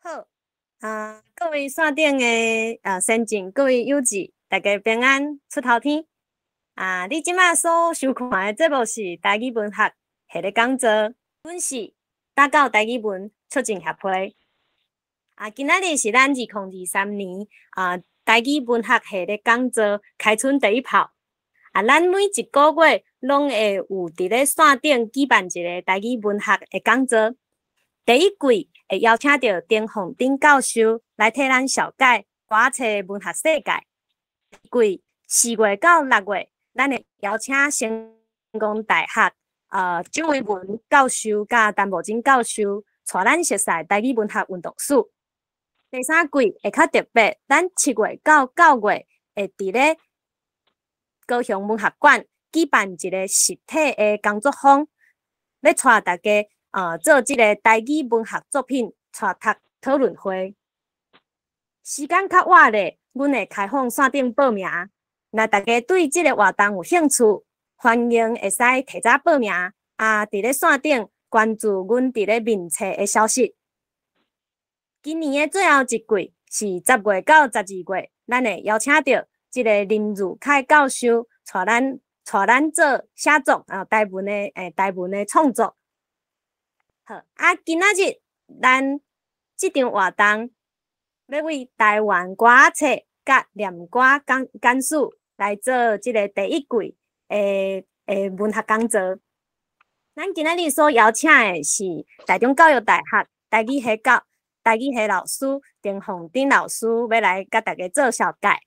好，啊，各位線頂的先進，各位友志，大家平安出頭天。啊，你這馬所收看的節目是台語文學系列講座，阮是打狗台語文促進協會。啊，今仔日是咱2023年台語文學系列講座開春第一炮。啊，咱每一個月攏會有佇咧線頂舉辦一个台語文學的講座。第一季會邀請著丁鳳珍教授來替咱紹介歌仔冊文學世界。季4月到6月，咱會邀請成功大學蔣維文教授佮陳慕貞教授，帶咱熟悉台語文學運動史。第三季會較特別，咱7月到9月會佇咧高雄文學館舉辦一个實體的工作坊，欲帶大家做這个台語文學作品帶讀討論會。時間較晚咧，阮會開放線頂報名。若大家對這个活動有興趣，歡迎會使提早報名，啊，佇咧線頂關注阮佇咧面冊的消息。今年的最後一季是10月到12月，咱會邀請著這个林如凱教授帶咱做寫作啊，台文的創作。好，啊，今仔日咱這場活動欲為台灣歌仔冊佮念歌簡史來做這个第一季的文學講座。咱今仔日所邀請的是台中教育大學台語系老師丁鳳珍老師，欲來佮大家做紹介。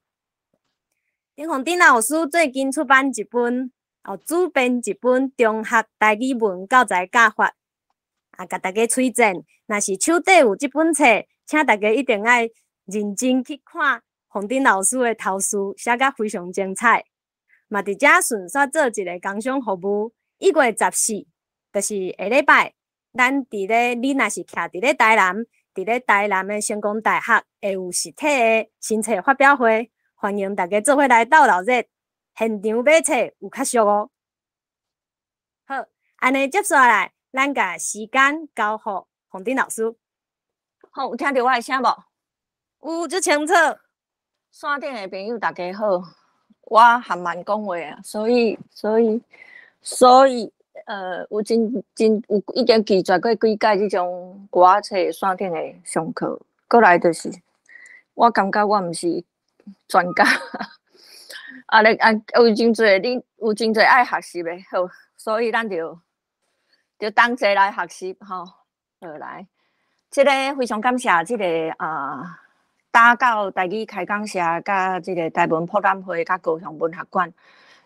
丁鳳珍老師最近出版一本，哦，主編一本中學台語文教材教法。啊，共大家推薦，若是手底有這本冊，請大家一定愛認真去看鳳珍老師的頭序，寫甲非常精彩。嘛，佇遮順紲做一个工商服務。1月14，就是下禮拜，咱佇咧，你若是徛佇咧台南，佇咧台南的成功大學會有實體的新冊發表會，歡迎大家做伙來鬥鬧熱，現場買冊有較俗哦。好，按呢接煞來，咱共時間交予鳳珍老師。好，有聽著我的聲無？有，足清楚。線頂的朋友大家好，我含慢講話啊，所以有真真有已經拒絕過幾屆這種歌仔冊線頂的上課，過來就是，我感覺我毋是專家，啊咧啊有真濟恁有真濟愛學習的，好，所以咱就同齊來學習吼，好來，這个非常感謝這个打狗台語開講社佮這个台文博覽會佮高雄文學館，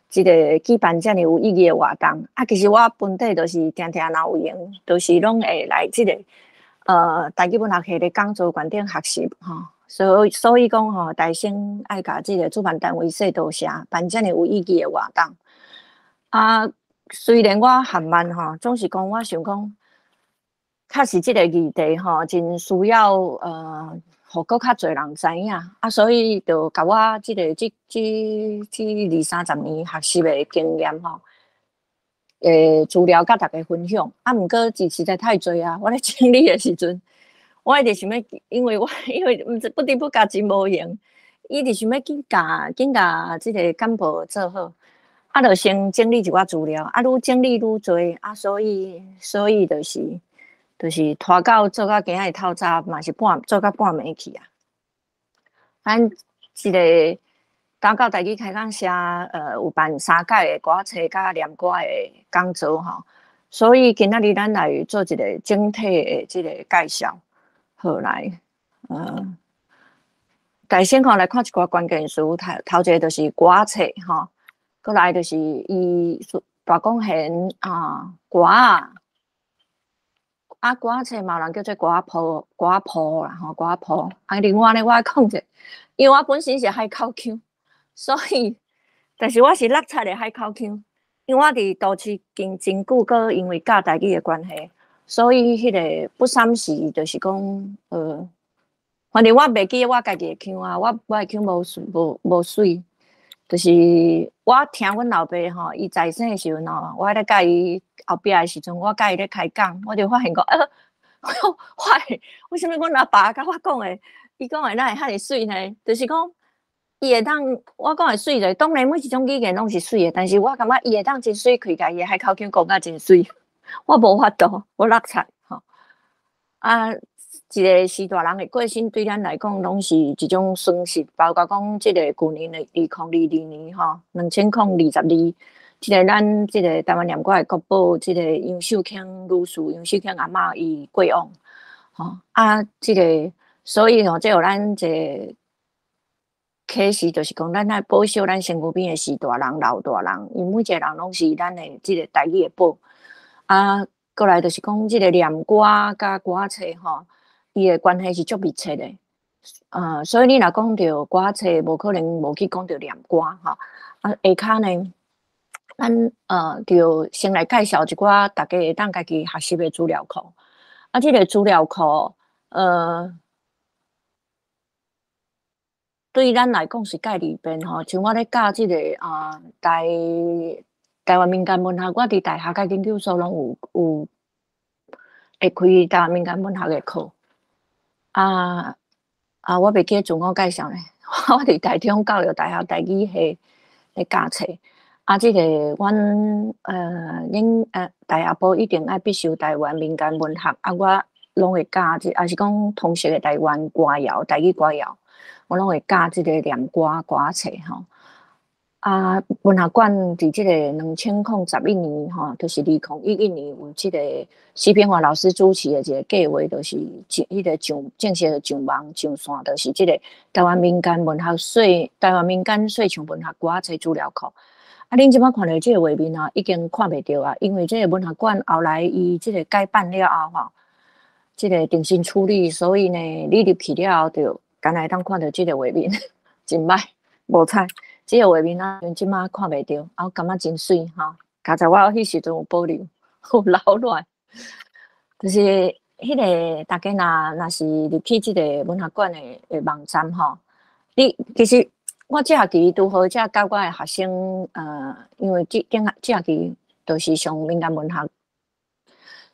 這个舉辦遮爾有意義的活動。啊，其實我本底就是定定若有閒，就是攏會來這个台語文學系的講座館頂學習吼。所以講吼，大先愛共這个主辦單位說多謝，辦遮爾有意義的活動。啊，雖然我含慢吼，總是講我想講，確實這个議題吼，真需要予閣較濟人知影啊，所以就共我這个這這這二三十年學習的經驗吼，資料佮大家分享。啊，毋過這實在太濟啊！我咧整理的時陣，我一直想欲，因為我因為毋知不知不覺真無閒，一直想欲緊共緊共這个簡報做好，啊，就先整理一寡資料，啊，愈整理愈濟，啊，所以就是拖到做到今仔日透早，嘛是半做到半暝去啊。咱這个打狗台語開講社，有辦三屆的歌仔冊佮念歌的講座吼，所以今仔日咱來做一个整體的這个介紹。好來，大先吼來看一寡關鍵詞，頭頭一个就是歌仔冊吼，閣來就是伊大廣弦啊，歌仔。啊，歌仔冊嘛有人叫做歌仔譜、歌仔譜啦，吼，歌仔譜。啊，另外呢，我愛講者，因為我本身是海口腔，所以，但是我是落漆的海口腔，因為我佇都市經真久，閣因為教台語的關係，所以彼个不三時就是講，反正我袂記得我家己的腔啊，我的腔無無無媠，就是我聽阮老爸吼，伊在生的時陣吼，我咧佮伊後壁的時陣，我佮伊咧開講，我就發現講，我為啥物阮阿爸佮我講的，伊講的哪會遐爾媠呢？就是講伊會當我講的媠咧，當然每一種語言攏是媠的，但是我感覺伊會當真媠開共伊的海口腔講甲真媠，我無法度，我落漆吼。啊，一个序大人的過身對咱來講攏是一種損失，包括講這个舊年的2022年吼，2022，這个咱這个台灣念歌的國寶，這个楊秀卿女士、楊秀卿阿嬤伊過往，吼啊，這个所以吼，這予咱一个啟示，就是講咱愛保守咱身軀邊的序大人、老大人，𪜶每一個人攏是咱的這个台語的寶。啊，過來就是講這个念歌佮歌冊吼，伊的關係是足密切的。所以你若講著歌冊，無可能無去講著念歌吼。啊，下跤呢，咱就先來介紹一寡大家會當家己學習的資料庫。啊，這个資料庫，對咱來講是蓋利便吼，像我咧教這个啊，台灣民間文學，我佇大學佮研究所攏有會開台灣民間文學的課。啊啊，我袂記得自我介紹咧，我佇台中教育大學台語系咧教冊。啊，這个阮恁大學部一定愛必修台灣民間文學，啊，我攏會教這，抑是講通識的台灣歌謠、台語歌謠，我攏會教這个念歌歌冊吼。啊，文學館佇這个2011年吼，就是2011年有這个施平華老師主持的一个計劃，就是上彼个上正式上網上線，就是這个台灣民間文學說台灣民間說唱文學歌冊資料庫。啊，恁這擺看著這个畫面啊，已經看袂著啊，因為這个文學館後來伊這个改版了後吼，這个重新處理，所以呢，你入去了後就干焦會當看著這个畫面，真歹，無彩。這个畫面啊，這擺看袂著，啊，我感覺真媠吼。佳哉我彼時陣有保留，有留落來，就是彼个大家若是入去這个文學館的網站吼，你其實我這學期拄好才教我的學生，因為這頂這學期就是上民間文學，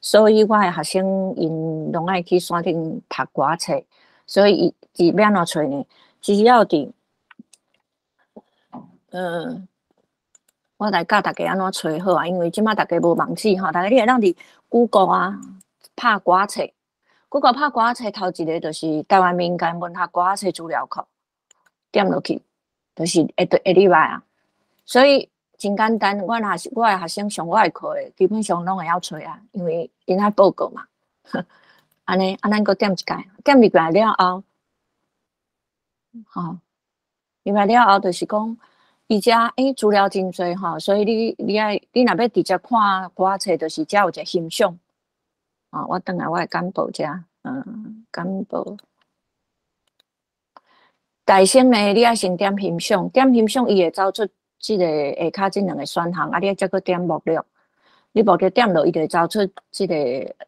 所以我的學生𪜶攏愛去山頂讀歌冊，所以伊佇欲按怎揣呢？只要佇我來教大家按怎揣好啊，因為這擺大家無網址吼，大家你會當佇 Google 啊，拍歌冊，Google 拍歌冊頭一个就是台灣民間文學歌冊資料庫，點落去就是會入來啊。所以真簡單，我若是我的學生上我的課的，基本上攏會曉揣啊，因為𪜶愛報告嘛。按呢，啊，咱閣點一擺，點入來了後，吼，入來了後就是講，伊遮資料真濟吼，所以你若欲直接看歌冊，就是遮有一個欣賞。啊，我轉來我的簡報遮，簡報。大先呢，你愛先點欣賞，點欣賞，伊會走出這個下跤這兩个選項，啊，你愛再閣點目錄，你目錄點落，伊就會走出這個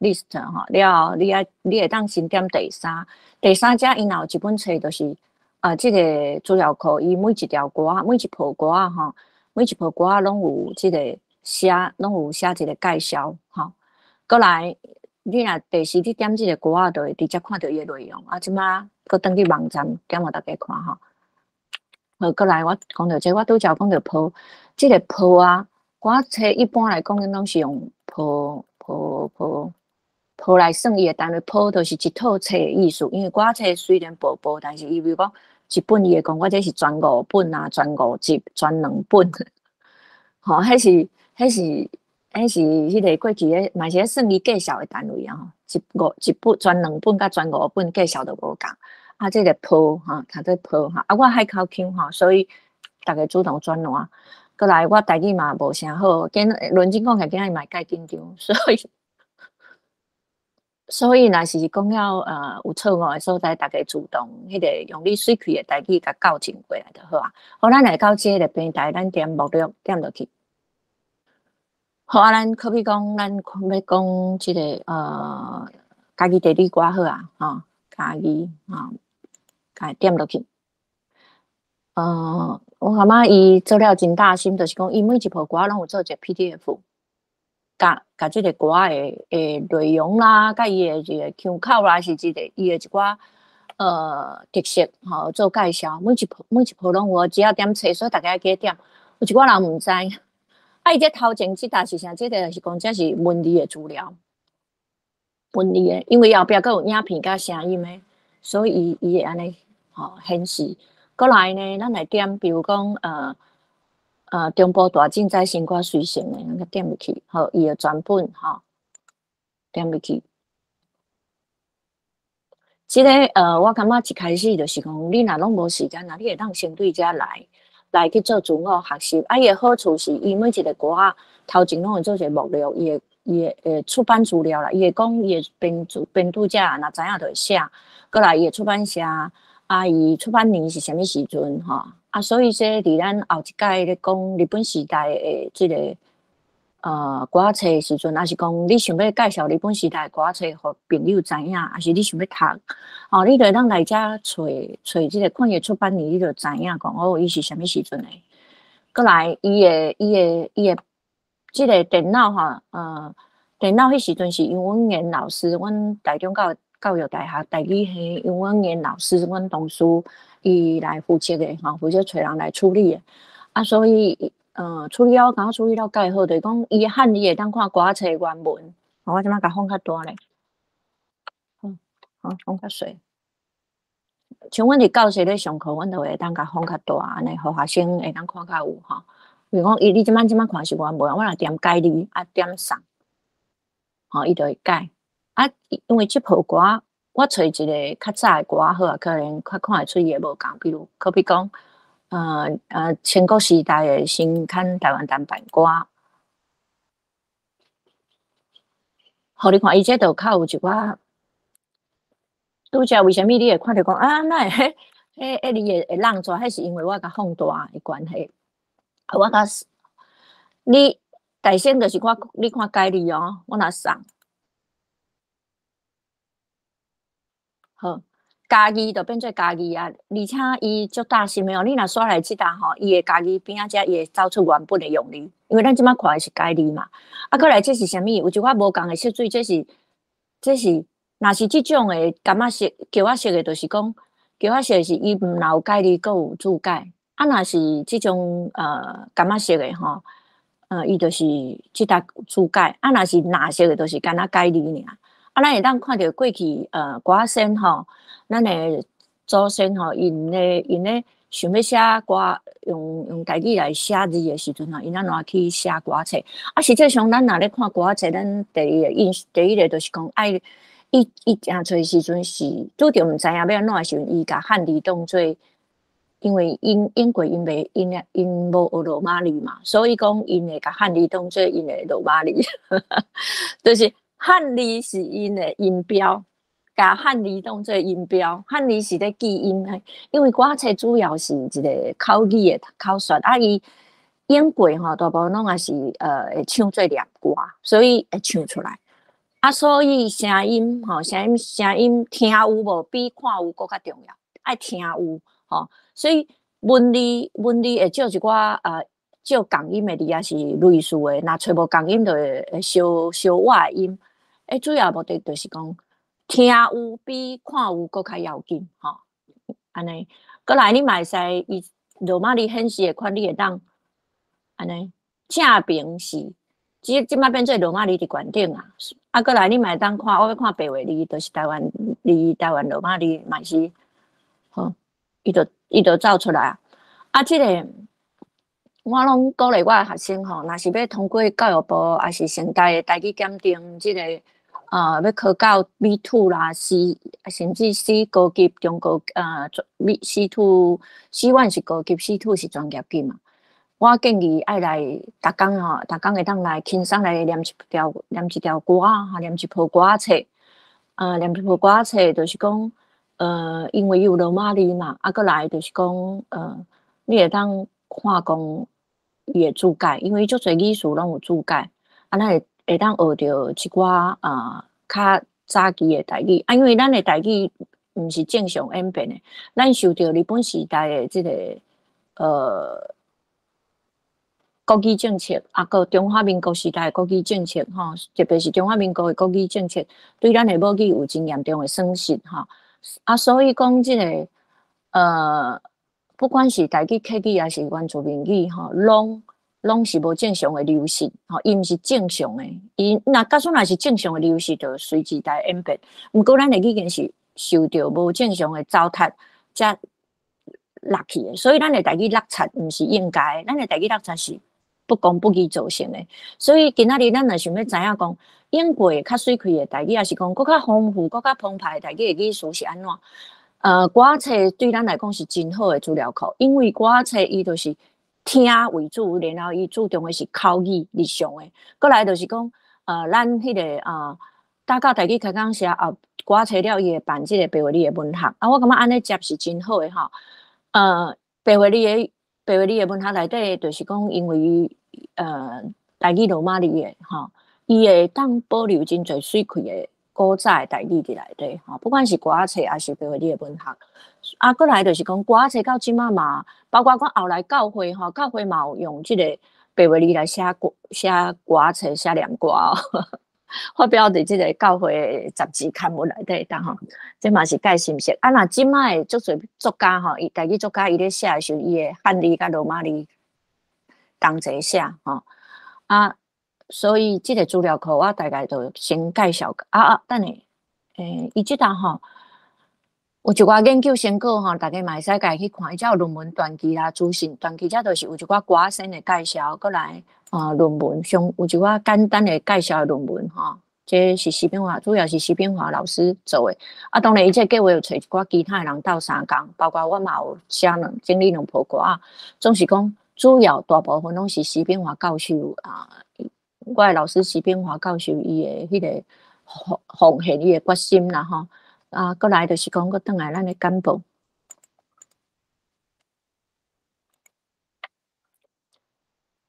list 吼。了後你會當先點第三，第三遮𪜶若有一本冊，就是啊，這个資料庫，伊每一條歌，每一譜歌吼，每一譜歌攏有這个寫，攏有寫一個介紹吼。閣來，你若第時你點這个歌，就會直接看著伊的內容。啊，這擺閣轉去網站點予大家看吼。好，閣來我講著這個，我拄才講著譜，這个譜啊，歌冊一般來講，攏是用譜譜譜譜來算伊的單位，譜就是一套冊的意思。因為歌冊雖然薄薄，但是伊比如講一本，伊會講我這是全五本啊，全五集，全兩本。吼，彼是彼个過去咧，嘛是咧算伊介紹的單位啊。吼，一五一本全兩本佮全五本介紹都無仝。啊，這个譜吼，讀做譜吼。啊，我海口腔吼，所以逐家主動轉換。閣來，我台語嘛無啥好，今認真講起來，今仔日嘛會較緊張，所以若是講了有錯誤的所在，逐家主動彼个用你媠氣的台語共校正過來就好啊。好，咱來到這个平台，咱點目錄點落去。好啊，咱可比講，咱欲講這个嘉義地理歌好啊，吼，嘉義吼，共點落去。我感覺伊做了真大心，就是講伊每一譜歌攏有做一个 PDF。共共這个歌的內容啦，佮伊的一个腔口啦，是一个伊的一寡特色吼做介紹。每一部攏有，只要點冊，所以大家愛記點。有一寡人毋知，啊，伊這頭前這搭是啥？這个是講這是文字的資料，文字的，因為後壁閣有影片佮聲音的，所以伊會按呢吼顯示。閣來呢，咱來點，比如講中部大震災新歌隨成的，咱閣點入去，好，伊的全本吼，點入去。這个我感覺一開始就是講，你若攏無時間，若你會當先對遮來，來去做自我學習。啊，伊的好處是，伊每一个歌仔頭前攏會做一個目錄，伊的出版資料啦，伊會講伊的編著者，若知影就會寫。閣來伊的出版社，啊，伊出版年是啥物時陣吼？啊，所以說佇咱後一屆咧講日本時代的這个歌仔冊的時陣，抑是講你想欲介紹日本時代歌仔冊予朋友知影，抑是你想欲讀，哦，你就會當來遮揣揣這个看伊出版年，你就知影講哦，伊是啥物時陣的。閣來，伊的這个電腦吼，電腦彼時陣是楊文賢老師，阮台中教育大學台語系楊文賢老師，阮同事伊來負責的吼，負責揣人來處理的。啊，所以處理了，敢處理了蓋好，就是講伊漢字會當看歌仔冊原文。我這擺共放較大咧，好，好放較細。像阮佇教室咧上課，阮就會當共放較大，按呢，予學生會當看較有吼。比如講，伊你這擺這擺看是原文，我若點改字啊點送，吼，伊就會改。啊，因為這部歌，我揣一个較早的歌好啊，可能較看會出伊的無仝。比如，好比講，清國時代的新刊台灣單版歌，予你看，伊這就較有一寡。拄才為啥物你會看著講啊？哪會彼字會挵出來？彼是因為我共放大的關係。我共你大聲就是我，你看改字哦，我若送。好，家己就變做家己啊，而且伊足大心的哦。你若刷來這搭吼，伊會家己邊仔遮，伊會走出原本的用字，因為咱這擺看的是改字嘛。啊，閣來這是啥物？有一寡無仝的色水，這是，若是這種的柑仔色、橋仔色的，就是講橋仔色的是伊毋若有改字，閣有注解。啊，若是這種柑仔色的吼，伊就是這搭注解。啊，若是藍色的，就是干焦改字爾。啊，咱會當看著過去歌仙吼，咱的祖先吼，𪜶咧想欲寫歌，用台語來寫字的時陣吼，𪜶按怎去寫歌冊？啊，實際上咱若咧看歌冊，咱第一个就是講愛伊誠濟時陣是拄著毋知影欲按怎的時陣，伊共漢字當做，因為英國𪜶無學羅馬字嘛，所以講𪜶會共漢字當做𪜶的羅馬字，就是漢字是𪜶的音標，共漢字當做音標，漢字是咧記音的，因為歌冊主要是一个口語的口說，啊，伊英國吼大部分攏也是會唱做念歌，所以會唱出來。啊，所以聲音吼，聲音聽有無比看有閣較重要，愛聽有吼。所以文字會照一寡照仝音的字，抑是類似的，若揣無仝音，就會相相倚的音。主要目的就是講聽有比看有閣較要緊吼。按呢，閣來你嘛會使伊羅馬字顯示的款，你會當按呢正爿是。這這擺變做羅馬字佇懸頂啊！啊，閣來你嘛會當看，我欲看白話字，就是台灣字、台灣羅馬字嘛是，好，伊就走出來啊！啊，這个我攏鼓勵我的學生吼，若是欲通過教育部，抑是成大的台語檢定，這个欲考到 B2 啦、C，甚至 C 高級、中高B C2、C1 是高級，C2 是專業級嘛。我建議愛來，逐工吼，逐工會當來輕鬆來念一條歌仔，念一部歌仔冊，念一部歌仔冊，就是講，因為伊有羅馬字嘛，啊，閣來就是講，你會當看講伊的注解，因為伊足濟語詞攏有注解，啊，咱會當學著一寡較早期的台語，啊，因為咱的台語毋是正常演變的，咱受著日本時代的這个。國語政策，啊，閣中華民國時代的國語政策吼，特別是中華民國的國語政策，對咱的母語有真嚴重的損失吼。啊，所以講這个不管是台語、客語，抑是原住民語吼，攏是無正常的流失吼，伊毋是正常的，伊若假使若是正常的流失，就隨時代演變。毋過咱的語言是受著無正常的糟蹋，才落去的，所以咱的台語落漆毋是應該，咱的台語落漆是不公不義造成的。所以今仔日咱若想欲知影講，演過較媠氣的台語，抑是講閣較豐富、閣較澎湃的台語的語詞是按怎？歌仔冊對咱來講是真好的資料庫，因為歌仔冊伊就是聽為主，然後伊注重的是口語日常的。閣來就是講，咱彼个啊，大教台語開講社後歌冊了，伊會辦這个白話字的文學。啊，我感覺按呢接是真好的吼。白話字的文學內底，就是講因為台語羅馬字的吼，伊會當保留真濟媠氣的古早的台語佇內底吼，不管是歌仔冊抑是白話字的文學。啊，閣來就是講歌仔冊到這馬嘛，包括講後來教會吼，教會嘛有用這個白話字來寫歌、寫歌仔冊、寫念歌，發表佇這个教會的雜誌刊物內底，當吼，這嘛是蓋心色。啊，若這馬的足濟作家吼，伊台語作家伊咧寫的時陣，伊會漢字佮羅馬字同齊寫吼。啊，所以這个資料庫我大概就先介紹。啊啊，等下，伊這搭吼有一寡研究成果吼，大家嘛會使家己去看。伊遮有論文傳記啦、資訊傳記，遮就是有一寡歌星的介紹，閣來啊論文上有一寡簡單的介紹的論文吼。這是徐炳華，主要是徐炳華老師做的。啊，當然伊這個計畫有揣一寡其他的人鬥相共，包括我嘛有寫兩整理兩部歌仔。總是講主要大部分攏是徐炳華教授啊，我的老師徐炳華教授伊的彼个奉獻，伊的決心啦吼。啊，閣來就是講，閣轉來咱的簡報。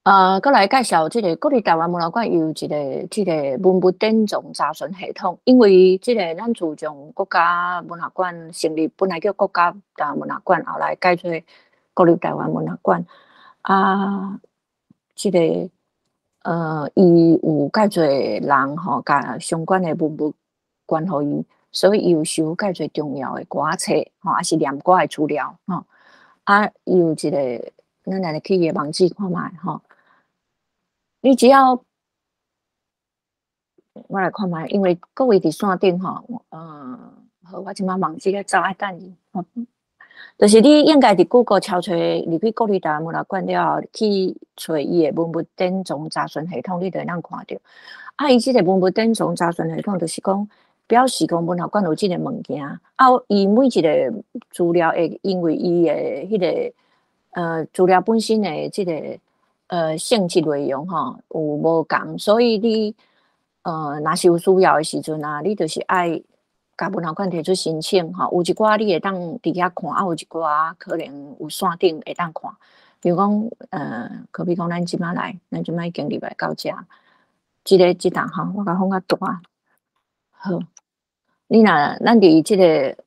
啊，閣來介紹這个國立臺灣文學館有一个這个文物典藏查詢系統，因為這个咱自從國家文學館成立，本來叫國家文學館，後來改做國立臺灣文學館。啊，這个伊有蓋濟人吼，共相關的文物捐予伊。所以伊有收蓋濟重要的歌冊吼，抑是念歌的資料吼。啊，伊有一个，咱來去伊的網址看覓吼。你只要我來看覓，因為各位佇線頂吼，好，我這馬網址咧走愛等伊。就是你應該佇 Google 敲揣入去國立臺灣文學館了後，去揣伊的文物典藏查詢系統，你就會當看著。啊，伊這個文物典藏查詢系統就是講，表示講文學館有這个物件，啊，伊每一个資料會因為伊的彼个資料本身的這个性質內容吼有無仝，所以你若是有需要的時陣啊，你就是愛共文學館提出申請吼，有一寡你會當佇遐看，啊，有一寡可能有線頂會當看。比如講，可比講咱這馬來，咱這馬已經入來到遮，這个這檔吼，我共放較大。好，你若咱佇這个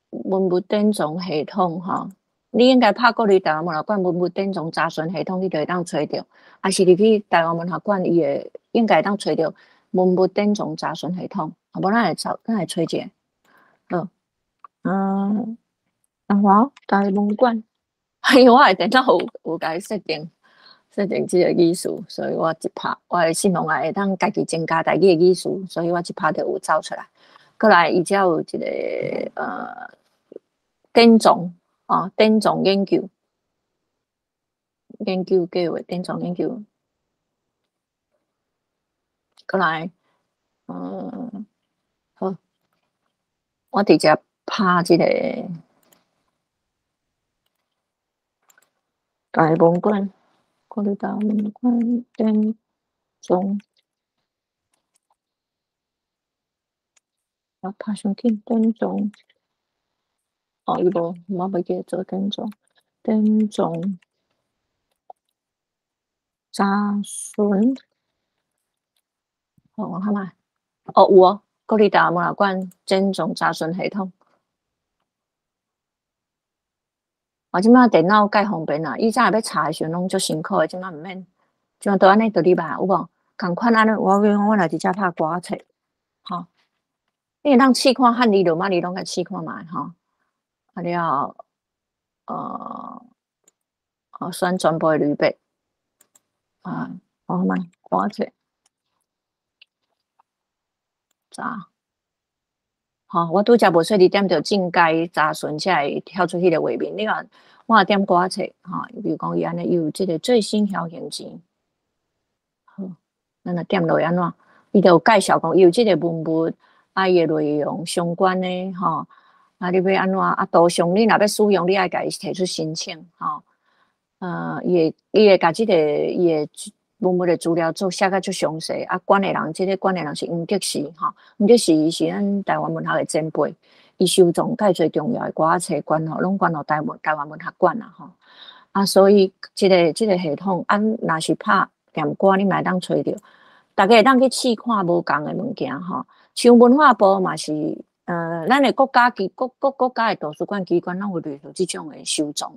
文物典藏系統吼，你應該拍國立臺灣文學館文物典藏查詢系統，你就會當揣著。抑是入去臺灣文學館，伊會應該會當揣著文物典藏查詢系統。啊，無咱會找，咱會揣者。好，阿華台文館，因為我的電腦有共伊設定這個語詞，所以我一拍，我的希望也會當家己增加台語的語詞，所以我一拍就有走出來。閣來，伊遮有一个典藏啊，典藏研究，研究計劃，典藏研究。閣來，好，我直接拍這个台文館。國立台灣文館典藏，啊，拍傷緊典藏，哦，伊無，我袂記得做典藏，典藏查詢，好，我看覓，哦，有哦，國立台灣文學館典藏查詢系統。我這擺電腦蓋方便啦，以前欲查的時陣攏足辛苦的，這擺毋免，這擺都按呢就入來，有無？仝款按呢，我講我來佇遮拍歌仔冊，吼，你會當試看漢字羅馬字攏共試看覓吼。啊了，選全部的類別，啊，我看覓歌冊，查，吼，我拄才無細膩點著進階查詢，才會跳出彼個畫面。你看，我若點歌冊，吼，比如講伊按呢，伊有這個最新調整錢，好，咱若點落去按怎？伊就有介紹講，伊有這個文物，啊，伊的內容相關的，吼，啊，你欲按怎？啊，圖像你若欲使用，你愛共伊提出申請，吼。伊會共這個伊的文物的資料做寫甲足詳細，啊，管的人，這個管的人是黃德時，吼，黃德時伊是咱台灣文學的前輩，伊收藏蓋濟重要的歌仔冊，捐予攏捐予台灣文學館啦，吼。啊，所以這個系統，啊，若是拍念歌，你嘛會當揣著，逐家會當去試看無仝的物件，吼。像文化部嘛是，咱的國家機各各國家的圖書館機關攏有類似這種的收藏，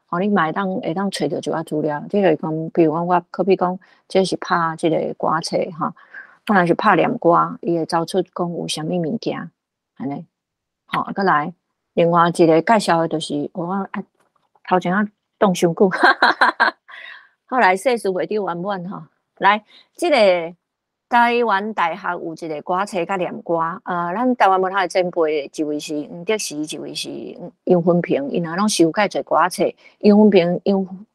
吼，你嘛會當揣著一寡資料。這就是講，比如講我好比講，這是拍這個歌冊吼，我若是拍念歌，伊會走出講有啥物物件，按呢，吼，閣來另外一個介紹的就是我啊頭前仔擋傷久，後來世事袂得圓滿吼，來，這個台灣大學有一個歌冊佮念歌，咱台灣文學的前輩一位是黃德時，一位是楊芬平，𪜶兩攏收蓋濟歌冊。楊芬平、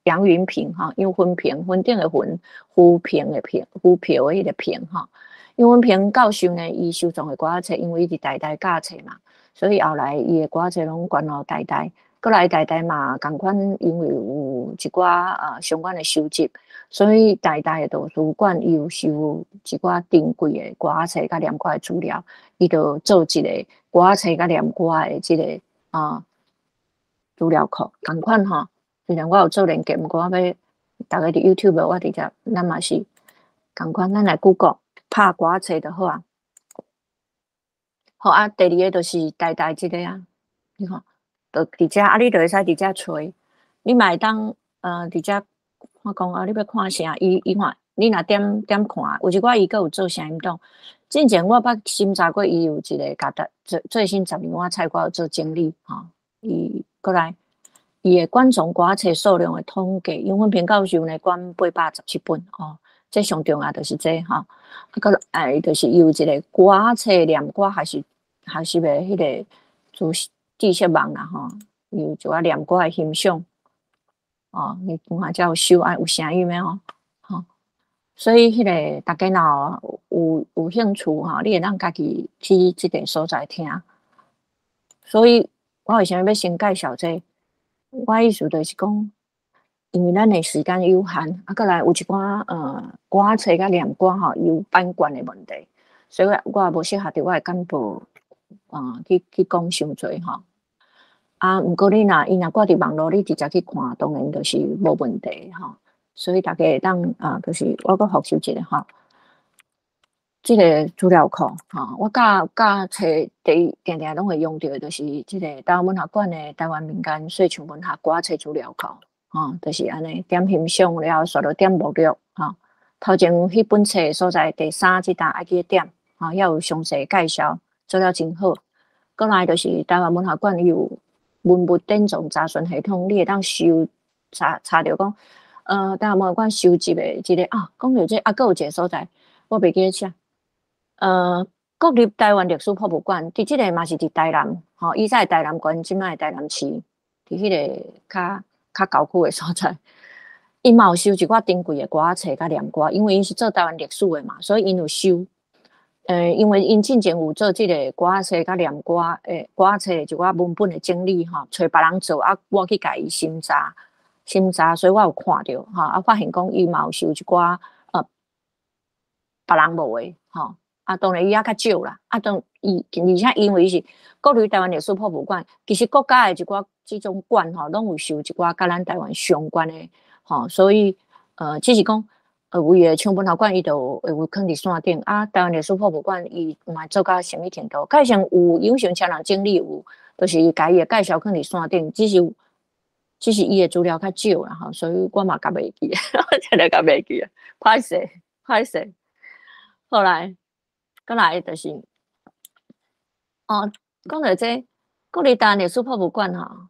楊雲平吼，楊芬平，雲頂的雲，浮萍的萍，浮漂的彼個萍吼。楊芬平教授呢，伊收藏的歌冊，因為伊佇台大教冊嘛，所以後來伊的歌冊攏捐予台大。閣來台大嘛，仝款因為有一寡相關的收集，所以台大的圖書館伊有收一寡珍貴的歌冊佮念歌的資料，伊就做一個歌冊佮念歌的這個資料庫，仝款吼。雖然我有做連結，毋過我欲逐家佇 YouTube，我直接咱嘛是仝款，咱來 Google 拍歌冊就好啊。好啊，第二个就是台大這個啊，你看。就佇遮啊，你就會使佇遮揣，你嘛會當佇遮看講啊，你欲看啥？伊看，你若點點看，有一寡伊閣有做聲音檔。進前我捌審查過，伊有一個共台最新12碗菜我有做整理吼。伊閣來，伊的館藏歌冊數量的統計，楊芬平教授呢館817本吼，這上重要就是這吼。啊，閣來就是伊有一個歌冊念歌學習的彼個知識網啦吼，有一寡念歌的欣賞，哦，你看才有收啊，有聲音的吼，吼，所以彼個逐家若有興趣吼，你會當家己去這個所在聽。所以我為啥物欲先介紹這個？我意思就是講，因為咱的時間有限，啊，閣來有一寡歌冊佮念歌吼，有版權的問題，所以我也無適合佇我的簡報啊去講傷濟吼。啊，毋過你若伊若掛佇網路，你直接去看，當然就是無問題吼。所以逐家會當啊，就是我閣復習一下吼。這個資料庫吼，我教教冊第一定定攏會用著的，就是這個台灣文學館的台灣民間說唱文學歌冊資料庫，吼，就是按呢點欣賞了後，煞落點目錄，吼。頭前彼本冊的所在第三這搭愛去點，吼，遐有詳細介紹，做了真好。閣來就是台灣文學館伊有文物典藏查詢系統，你會當搜查查著講，台灣文學館收集的這個啊，講著這啊，閣有一個所在，我袂記得寫。國立台灣歷史博物館，佇這個嘛是佇台南，吼，以前台南縣，這擺台南市，佇彼個較較郊區的所在，伊嘛有收一寡珍貴的歌冊佮念歌，因為𪜶是做台灣歷史的嘛，所以𪜶有收。因為𪜶進前有做這個歌冊佮念歌，歌冊一寡文本的整理吼，揣別人做，啊，我去共伊審查，審查，所以我有看著，吼，啊，發現講伊嘛有收一寡別人無的，吼。啊，當然伊也較少啦。啊，當伊而且因為伊是國立台灣歷史博物館，其實國家的一寡這種館吼，攏有收一寡佮咱台灣相關的，吼，所以只是講為的像文學館，伊就會有囥佇線頂。啊，台灣歷史博物館伊嘛做到啥物程度？蓋上有有想請人整理有，就是伊共伊的介紹囥佇線頂，只是只是伊的資料較少啦吼，所以我嘛較袂記，我真的較袂記啊，歹勢歹勢。後來，閣來就是，哦，講著這國立台灣歷史博物館吼，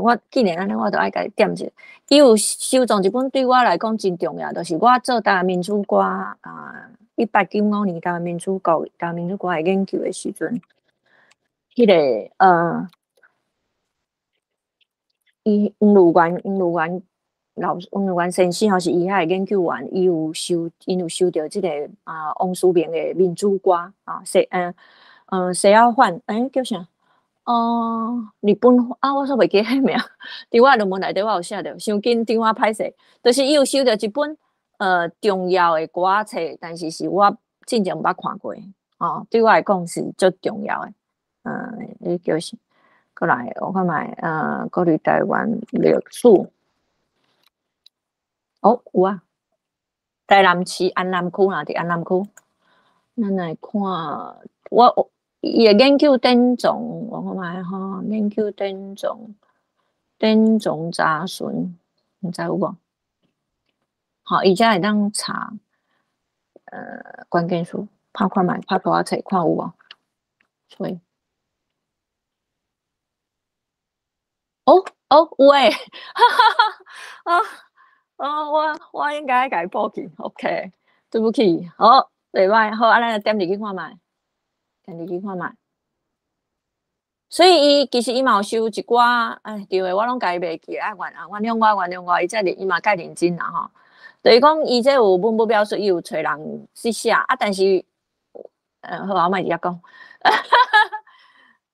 我既然按呢，我就愛共伊點一下。伊有收藏一本對我來講真重要，就是我做台灣民主歌啊，1895年台灣民主國、台灣民主歌的研究的時陣，彼個伊黃汝元先生吼是伊遐的研究員，伊有收，𪜶有收著這个啊王思明的民主歌啊，西仔反，欸，叫啥？哦，日本啊，我煞袂記彼名，佇我論文內底我有寫著，傷緊張啊歹勢，就是伊有收著一本重要的歌仔冊，但是是我進前毋捌看過，哦，對我來講是足重要的，伊叫啥？閣來我看覓，國立台灣歷史，哦，有啊，台南市安南區啦，佇安南區，咱來看我伊的研究典藏，我看覓吼，研究典藏，典藏查詢，毋知有無？好，伊遮會當查，關鍵詞，拍看覓，拍歌仔冊看有無？所以。哦哦，有欸，哈哈哈，啊哦，我應該共伊補去，OK，對不起，好，袂歹，好，啊，咱來點入去看覓，點入去看覓。所以伊其實伊嘛有收一寡，哎，對的，我攏共伊袂記，啊，原諒我，原諒我，伊這伊嘛蓋認真啦吼。就是講伊這有文物描述，伊有揣人去寫，啊，但是，好啊，我莫佇遐講。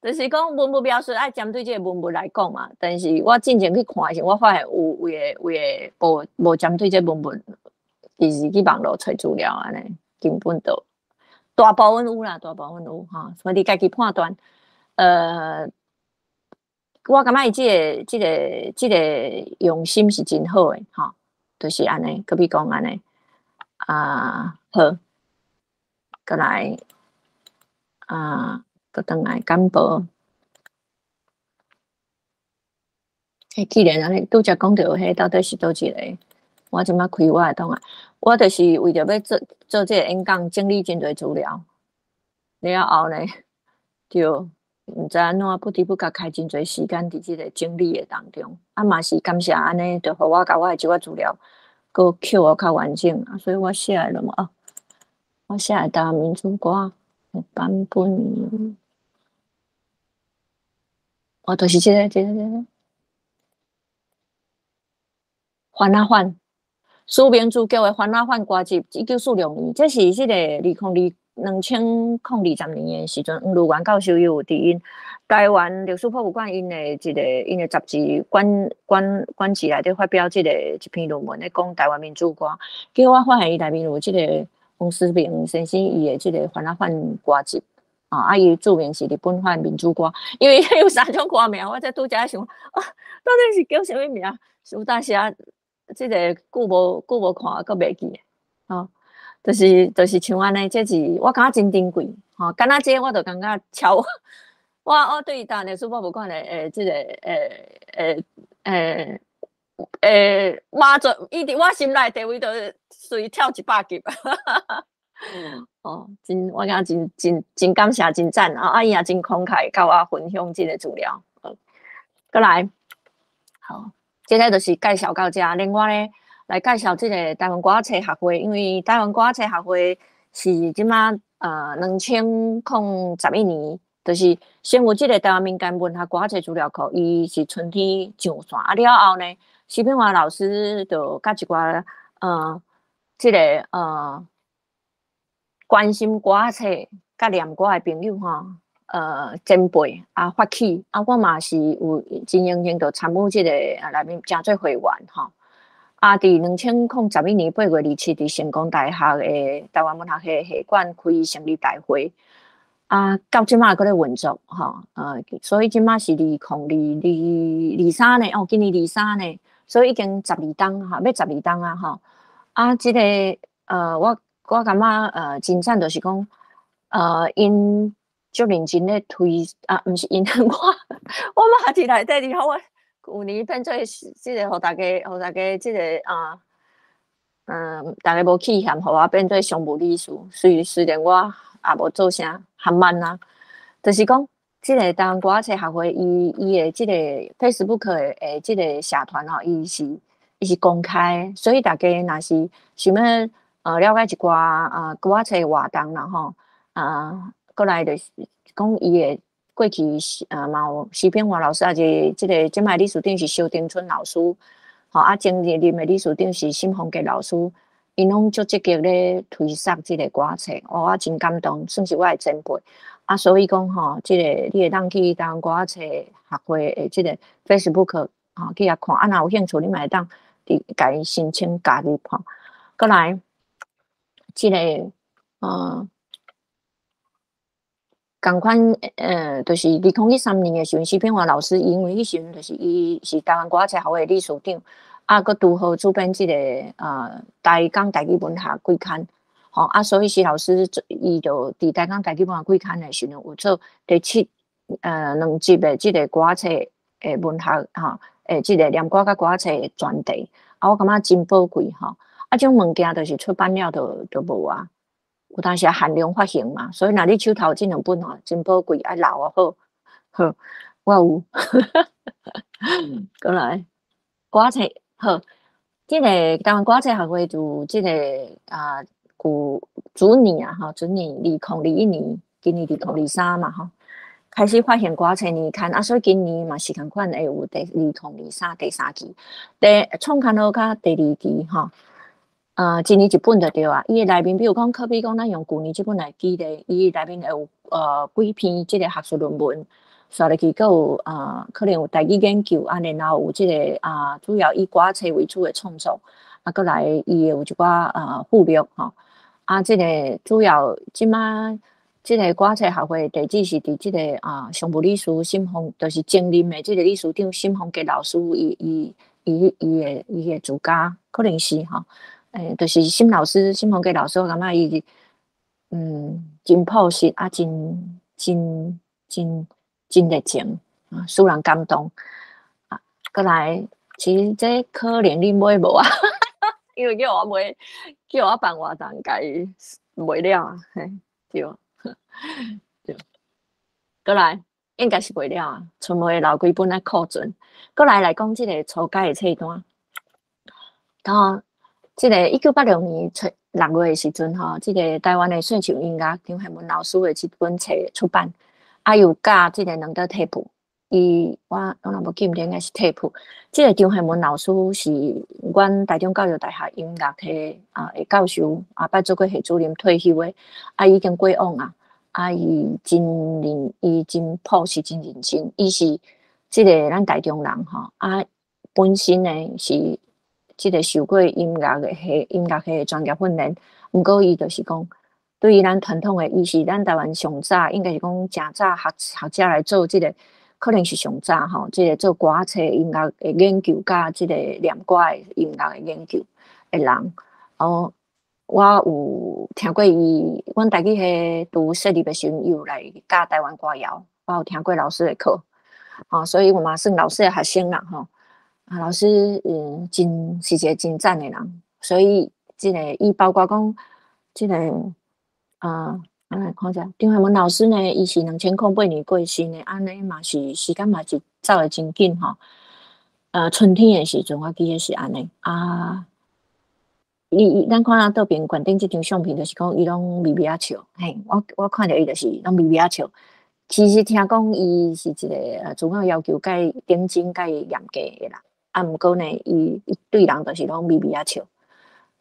就是講文物描述愛針對這个文物來講嘛，但是我進前去看的時，我發現有有的無針對這文物，其實去網路揣資料按呢，根本就大部分有啦，大部分有吼，所以你家己判斷。我感覺伊這個用心是真好的吼，就是按呢，閣比講按呢，啊好，閣來啊。閣轉來簡報。欸，既然按呢，拄才講著彼到底是佗一个？我這擺開我的檔案，我就是為著欲做做這个演講，整理真濟資料，了後呢，就毋知按怎不知不覺開真濟時間佇這个整理的當中，啊嘛是感謝按呢，就予我共我的這寡資料閣抾予較完整，啊，所以我寫的了無啊？我寫的台灣民主歌的版本。哦，就是這个、這个、這个，番仔反，思明主教的番仔反歌集，1946年，這是這个2020年的時陣，黃汝元教授伊有佇𪜶台灣歷史博物館𪜶的一个𪜶的雜誌館誌內底發表這个一篇論文，咧講台灣民主歌。結果我發現伊內面有這个王思明先生伊的這个番仔反歌集。啊！伊註明是日本版民主歌，因為有三種歌名，我才拄才想，啊，到底是叫啥物名？有當時啊，這个久無看，閣袂記，吼，就是像按呢，這是我感覺真珍貴，吼，敢若這我就感覺超，我對台灣歷史博物館的這个馬祖，伊佇我心內地位就隨跳100級。哦，真，我感覺真感謝，真讚啊！啊，伊也真慷慨，佮我分享這個資料。閣來，好，這个就是介紹到這。另外呢，來介紹這個台灣歌仔冊學會，因為台灣歌仔冊學會是這馬2011年，就是先有這個台灣民間文學歌仔冊資料庫，伊是春天上線啊了後呢，徐秉華老師就佮一寡這个關心歌仔冊佮念歌的朋友吼，前輩啊發起啊，我嘛是有真榮幸就參與這个啊內面成做會員吼。啊，佇2011年8月27，佇成功大學的台灣文學系系館開成立大會，啊，到這馬閣咧運作吼，所以這馬是2022、23年哦，今年二三年，所以已經十二冬吼，欲十二冬啊吼。啊，這个我感覺真讚，就是講，𪜶足認真咧推啊，毋是𪜶，我嘛佇內底，然後我舊年變做這個，予大家，予大家這個啊，大家無去嫌，予我變做常務理事。雖然我也無做啥，還慢啊，就是講，這個台灣歌仔冊學會，伊的這個 Facebook 的這個社團吼，伊是公開，所以大家若是想欲了解一寡啊歌仔冊活動啦吼，啊，過來就是講伊的過去是啊嘛有徐炳華老師，抑是這個這擺理事長是蕭丁春老師，吼啊前任的理事長是沈鳳杰老師，𪜶攏足積極咧推捒這個歌冊，我真感動，算是我的前輩。啊，所以講吼，這個你會當去台灣歌仔冊學會的這個 Facebook 吼去遐看，啊若有興趣，你嘛會當佇共伊申請加入吼。過來，這個仝款就是2013年的時陣，徐炳華老師因為彼時陣就是伊是台灣歌仔冊學會的理事長，啊，閣拄好主編這個台港台語文學季刊，吼啊，所以徐老師伊就佇台港台語文學季刊的時陣有做第七兩集的這個歌仔冊的文學吼，這個念歌佮歌仔冊的專題，啊，我感覺真寶貴吼，啊，這種物件就是出版了就無啊。有當時限量發行嘛，所以若你手頭這兩本吼，真寶貴，愛留好。好，我有。過來，歌冊好，這個台灣歌冊學會就這個啊，有主年啊吼，主年2021年，今年2023嘛吼，開始發行歌冊年刊啊，所以今年嘛是仝款會有第二零二三第三期，第創刊號佮第二期吼。啊，一年一本就對啊。伊的內面，比如講，可比講，咱用舊年這本來舉例，伊內面會有幾篇這個學術論文，紲落去，閣有啊，可能有台語研究，啊，然後有這個啊，主要以歌冊為主的創作，啊，閣來伊會有一寡啊附錄吼。啊，這個主要這馬這個歌冊學會地址是佇這個啊常務理事沈鳳，就是前任的這個理事長沈鳳杰老師，伊的住家，可能是吼。就是沈老師、沈鳳杰老師，我感覺伊真樸實啊，真真真真熱情啊，使人感動啊。閣來，其實這可能你買無啊，因為叫我買，叫我辦活動，共伊賣了啊，嘿，對對。閣來，應該是賣了啊，剩無會留幾本來庫存。閣來來講這個初階的冊單，然後這個1986年出6月的時陣吼，這個台灣的說唱音樂張憲文老師的這本冊出版，啊又佮這個兩張貼譜。伊我若無記毋對，應該是貼譜。這個張憲文老師是阮台中教育大學音樂系啊的教授，啊擺做過系主任退休的，啊已經過往啊，啊伊真認，伊真樸實，真認真，伊是這個咱台中人吼，啊本身呢是這個受過音樂系的專業訓練，毋過伊就是講，對於咱傳統的，伊是咱台灣上早，應該是講誠早學者來做這個，可能是上早吼，這個做歌冊音樂的研究，佮這個念歌的音樂的研究的人。哦，我有聽過伊，阮台語系拄設立的時陣，伊有來教台灣歌謠，我有聽過老師的課，哦，所以我嘛算老師的學生啦，吼。啊，老師真是一個真讚的人，所以這個伊包括講這個啊，我來看者，張憲文老師呢，伊是2008年過身的，按呢嘛是時間嘛是走得真緊吼。春天的時陣，我記得是按呢啊。伊咱看倒邊館頂這張相片，就是講伊攏微微仔笑，嘿，我看著伊就是攏微微仔笑。其實聽講伊是一個自我要求較認真、較嚴格的人。啊，毋過呢，伊對人就是攏微微仔笑。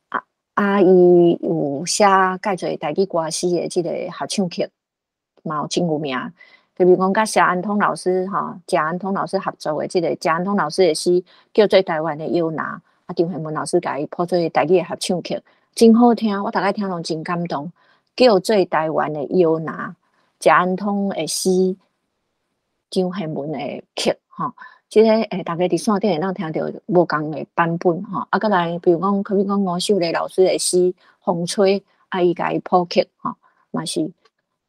啊啊，伊有寫蓋濟台語歌詞的這個合唱曲，嘛有真有名。比如講，佮謝安通老師吼，謝安通老師合作的這個謝安通老師的詩叫做《台灣的搖籃》，啊，張憲文老師共伊譜做台語的合唱曲，真好聽，我逐擺聽攏真感動。叫做《台灣的搖籃》，謝安通的詩，張憲文的曲，吼。這個大家佇線頂會當聽著無仝的版本吼。啊，閣來，比如講，可比講吳秀麗老師的詩《風吹》，啊，伊共伊譜曲吼，嘛是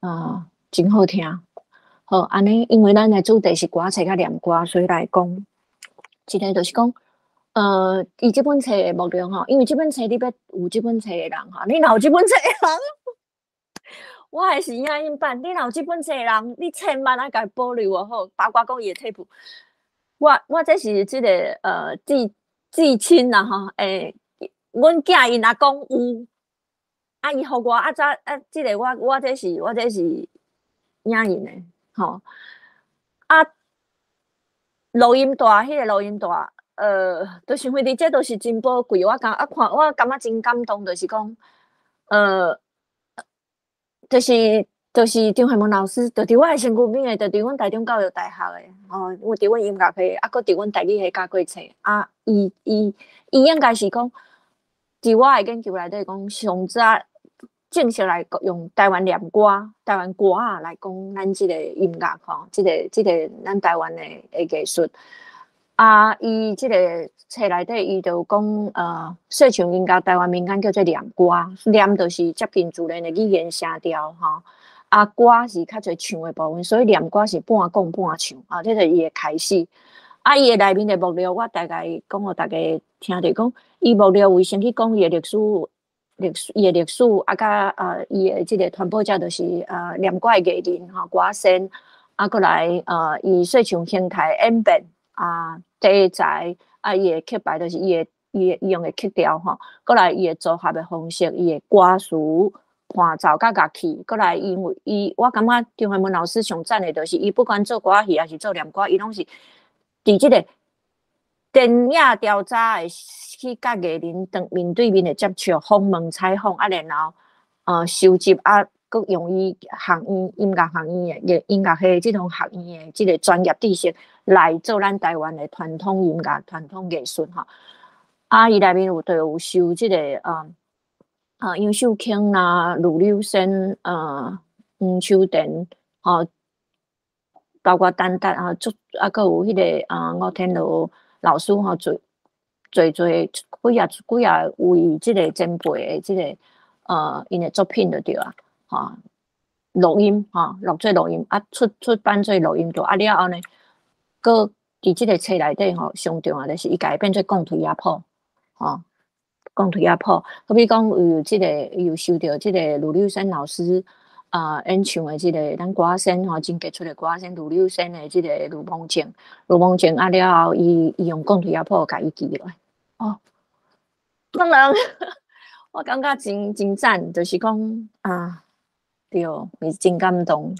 啊，真好聽。好，按呢，因為咱的主題是歌冊佮念歌，所以來講，一个就是講，伊這本冊的目錄吼，因為這本冊你欲有這本冊的人吼，你若有這本冊的人，我還是影印版，你若有這本冊的人，你千萬愛共伊保留哦好，包括講伊的 tape。我這是這個至至親啦吼，阮囝伊若講有，啊伊予我啊早啊，這個我這是影印的吼，啊錄音帶彼個錄音帶，就是因為這都是真寶貴，我感啊看我感覺真感動，就是講，就是張惠文老師，就佇我的身軀邊的，就佇阮台中教育大學的，吼，有佇阮音樂系，啊，閣佇阮台語系教過冊，啊，伊應該是講，佇我的研究內底講，上早正式來用台灣念歌、台灣歌仔來講咱這個音樂吼，這個咱台灣的藝術。啊，伊這個冊內底，伊就有講，說唱音樂台灣民間叫做念歌，念就是接近自然的語言聲調吼。啊，歌是較濟唱的部分，所以念歌是半講半唱，啊，這是伊的開始。啊，伊的內面的目錄，我大概講予大家聽著講，伊目錄為先去講伊的歷史，歷史伊的歷史，啊，佮伊的這個傳播者就是念歌的藝人吼，歌仙，啊，閣來伊說唱形態演變啊，題材，啊，伊的曲牌就是伊用的曲調吼，閣來伊的組合的方式，伊的歌詞，伴奏佮樂器，閣來因為伊，我感覺張惠文老師上讚的就是伊不管做歌仔戲抑是做念歌，伊攏是佇這個田野調查的去佮藝人當面對面的接觸，訪問採訪啊，然後收集啊，閣用伊學院音樂學院的音樂系這種學院的這個專業知識來做咱台灣的傳統音樂、傳統藝術吼。啊，伊內面有就有收這個楊秀卿啦、呂柳仙、黃秋田，吼，包括陳達啊，足啊，閣有彼個啊吳天羅老師吼，濟濟濟幾啊幾啊位這個前輩的這個𪜶的作品就對啊，吼，錄音吼，錄做錄音啊，出版做錄音帶啊了後呢，閣佇這個冊內底吼，上重要就是伊共伊變做講槌仔譜，吼。講槌仔譜，好比講有這個，伊有收著這個呂柳仙老師啊演唱的這個咱歌仔仙吼，真傑出的歌仔仙呂柳仙的這個《呂蒙正》，呂蒙正啊了後，伊用講槌仔譜共伊記落來。哦，當然，我感覺真真讚，就是講啊，對，伊真感動。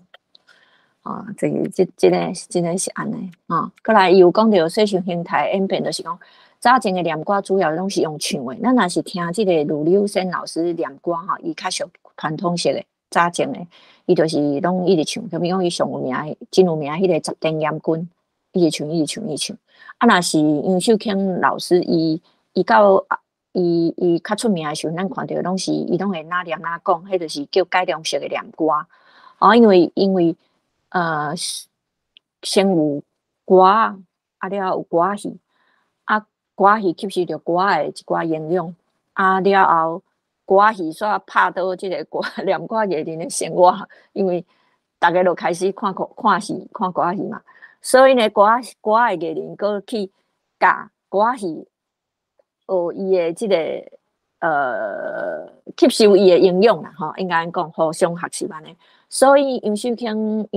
啊，這個這這個真的是按呢，啊，閣來伊有講著說唱形態演變，就是講早前的念歌主要攏是用唱的，咱若是聽這個呂柳仙老師念歌吼，伊較屬傳統式的早前的，伊就是攏一直唱，比如講伊上有名、真有名彼個十殿閻君，一直唱，一直唱，一直唱。啊，若是楊秀卿老師，伊伊到伊伊較出名的時陣，咱看著攏是伊攏會哪念哪講，彼就是叫改良式的念歌。哦，因為先有歌仔，啊了後有歌仔戲，啊歌仔戲吸收著歌仔的一寡營養，啊了後歌仔戲煞拍倒這個歌念歌藝人的生活，因為逐家就開始看看戲、看歌仔戲嘛，所以呢，歌仔的藝人閣去教歌仔戲，學伊的這個吸收伊的營養啦，吼，應該按講互相學習按呢。所以楊秀卿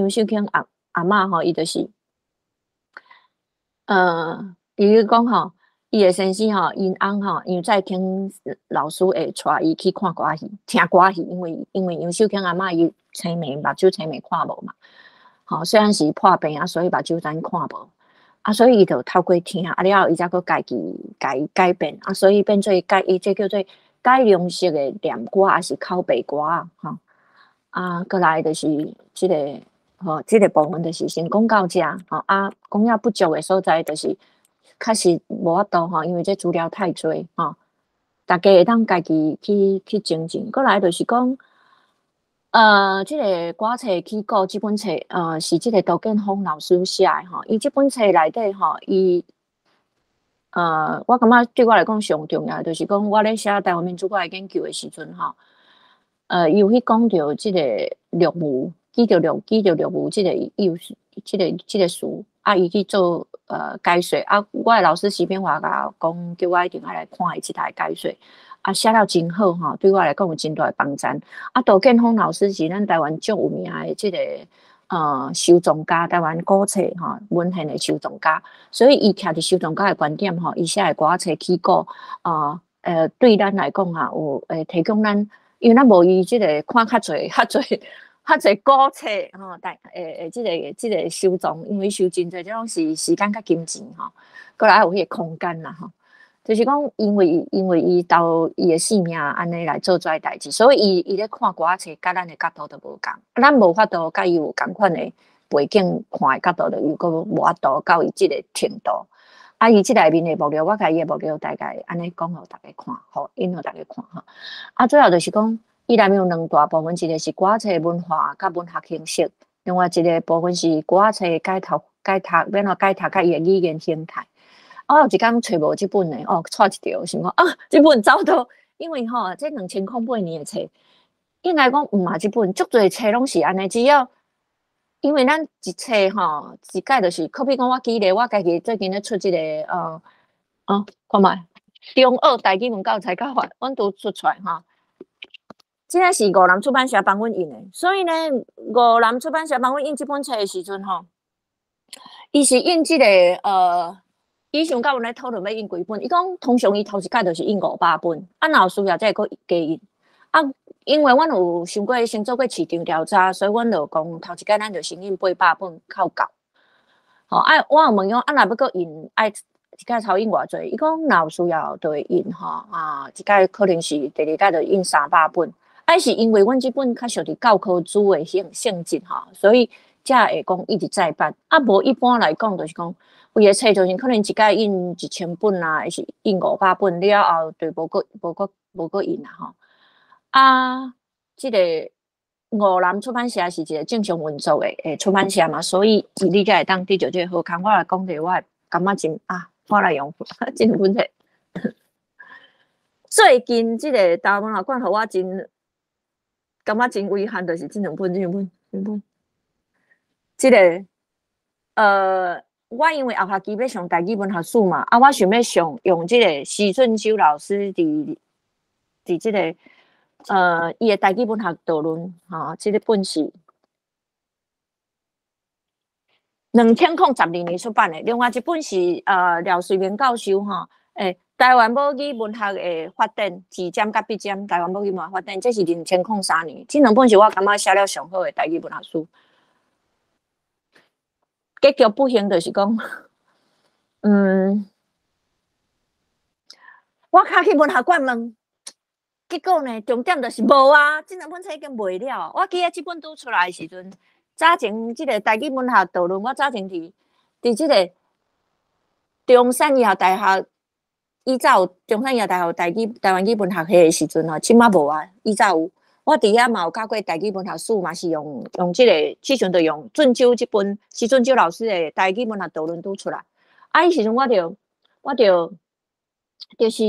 阿嬤吼，伊就是，比如講吼，伊的先生吼，𪜶翁吼，楊再興老師會帶伊去看歌仔戲、聽歌仔戲，因為楊秀卿阿嬤伊青盲，目睭青盲看無嘛，吼，雖然是破病啊，所以目睭咱看無，啊，所以伊就透過聽，啊了後伊才閣家己共伊改變，啊，所以變做改伊這叫做改良式的念歌，抑是口白歌仔，吼。啊，閣來就是這個，吼，這個部分就是先講到這，吼啊，講了不足的所在，就是確實無法度吼，因為這資料太濟吼，大家會當家己去精進。閣來就是講，這個歌冊起稿這本冊，是這個杜建峰老師寫的吼，伊這本冊內底吼，伊，我感覺對我來講上重要，就是講我咧寫台灣民主歌的研究的時陣吼。伊有去講著這個陸母，記著陸記著陸母，這個伊有這個詞，啊，伊去做解說，啊，我的老師徐炳華共我講，叫我一定愛來看伊這台解說，啊，寫了真好吼，對我來講有真大的幫助。啊，杜建峰老師是咱台灣足有名的這個收藏家，台灣古冊吼文獻的收藏家，所以伊徛佇收藏家的觀點吼，伊寫的歌仔冊起稿啊，對咱來講啊，有會提供咱，因為咱無伊這個看較濟、較濟、較濟古冊吼，但這個收藏，因為收真濟，這攏是時間佮金錢吼，閣來還有彼個空間啦吼，就是講因為伊投伊的性命按呢來做這個代誌，所以伊咧看歌仔冊，佮咱的角度就無仝，咱無法度佮伊有仝款的背景看的角度，就又閣無法度到伊這個程度。啊，伊這內面的目錄，我共伊的目錄大概按呢講予大家看，予引予大家看吼。啊，主要就是講，伊內面有兩大部分，一個是歌仔冊文化佮文學形式，另外一個部分是歌仔冊解讀、解讀，欲按怎解讀佮伊的語言形態。我有一工揣無這本呢，哦，掣一著，想講啊，這本走倒，因為吼，這2008年的冊，應該講毋嘛這本，足濟冊攏是按呢，只要因為咱一冊吼，一擺就是，好比講我舉例，我家己最近咧出這個，哦，看覓，中學台語文教材教法，阮拄出出來吼。這個是五南出版社幫阮印的，所以呢，五南出版社幫阮印這本冊的時陣吼，伊是印這個，伊想佮阮咧討論欲印幾本，伊講通常伊頭一擺就是印500本，啊，若有需要才會閣加印。啊，因為阮有想過先做過市場調查，所以阮就講頭一擺咱就先印800本較夠。吼，啊，我有問伊講，啊，若欲閣印，愛一擺超印偌濟？伊講若有需要就會印吼，啊，一擺可能是第二擺就印300本。啊，是因為阮這本較屬於教科書的性質吼，所以才會講一直再版。啊，無一般來講就是講，規个冊就是可能一擺印1000本啊，抑是印500本了後，就無閣印啊吼。啊，這個五南出版社是一個正常運作的出版社嘛，所以你才會當得著這個好康。我來講者，我會感覺真啊，我來用這兩本冊。最近這個台灣文學館予我真感覺真遺憾，就是這兩本、這兩本、這兩本。這個我因為後學期欲上台語文學史嘛，啊，我想欲上用這個徐俊修老師佇這個伊的台語文學導論，吼，這個本是2012年出版的。另外一本是廖瑞明教授吼，台灣母語文學的發展，字尖佮筆尖，台灣母語文學發展，這是2003年。這兩本是我感覺寫了上好的台語文學史。結局不幸就是講，我較去文學館問，結果呢，重點就是無啊，這兩本冊已經賣了。我記得這本拄出來的時陣，早前這個台語文學導論，我早前佇這個中山醫學大學，以早有中山醫學大學台灣語文學系的時陣吼，這馬無啊，以早有。我佇遐嘛有教過台語文學史，嘛是用這個，彼時陣就用俊洲這本，徐俊洲老師的台語文學導論拄出來。啊，彼時陣我就就是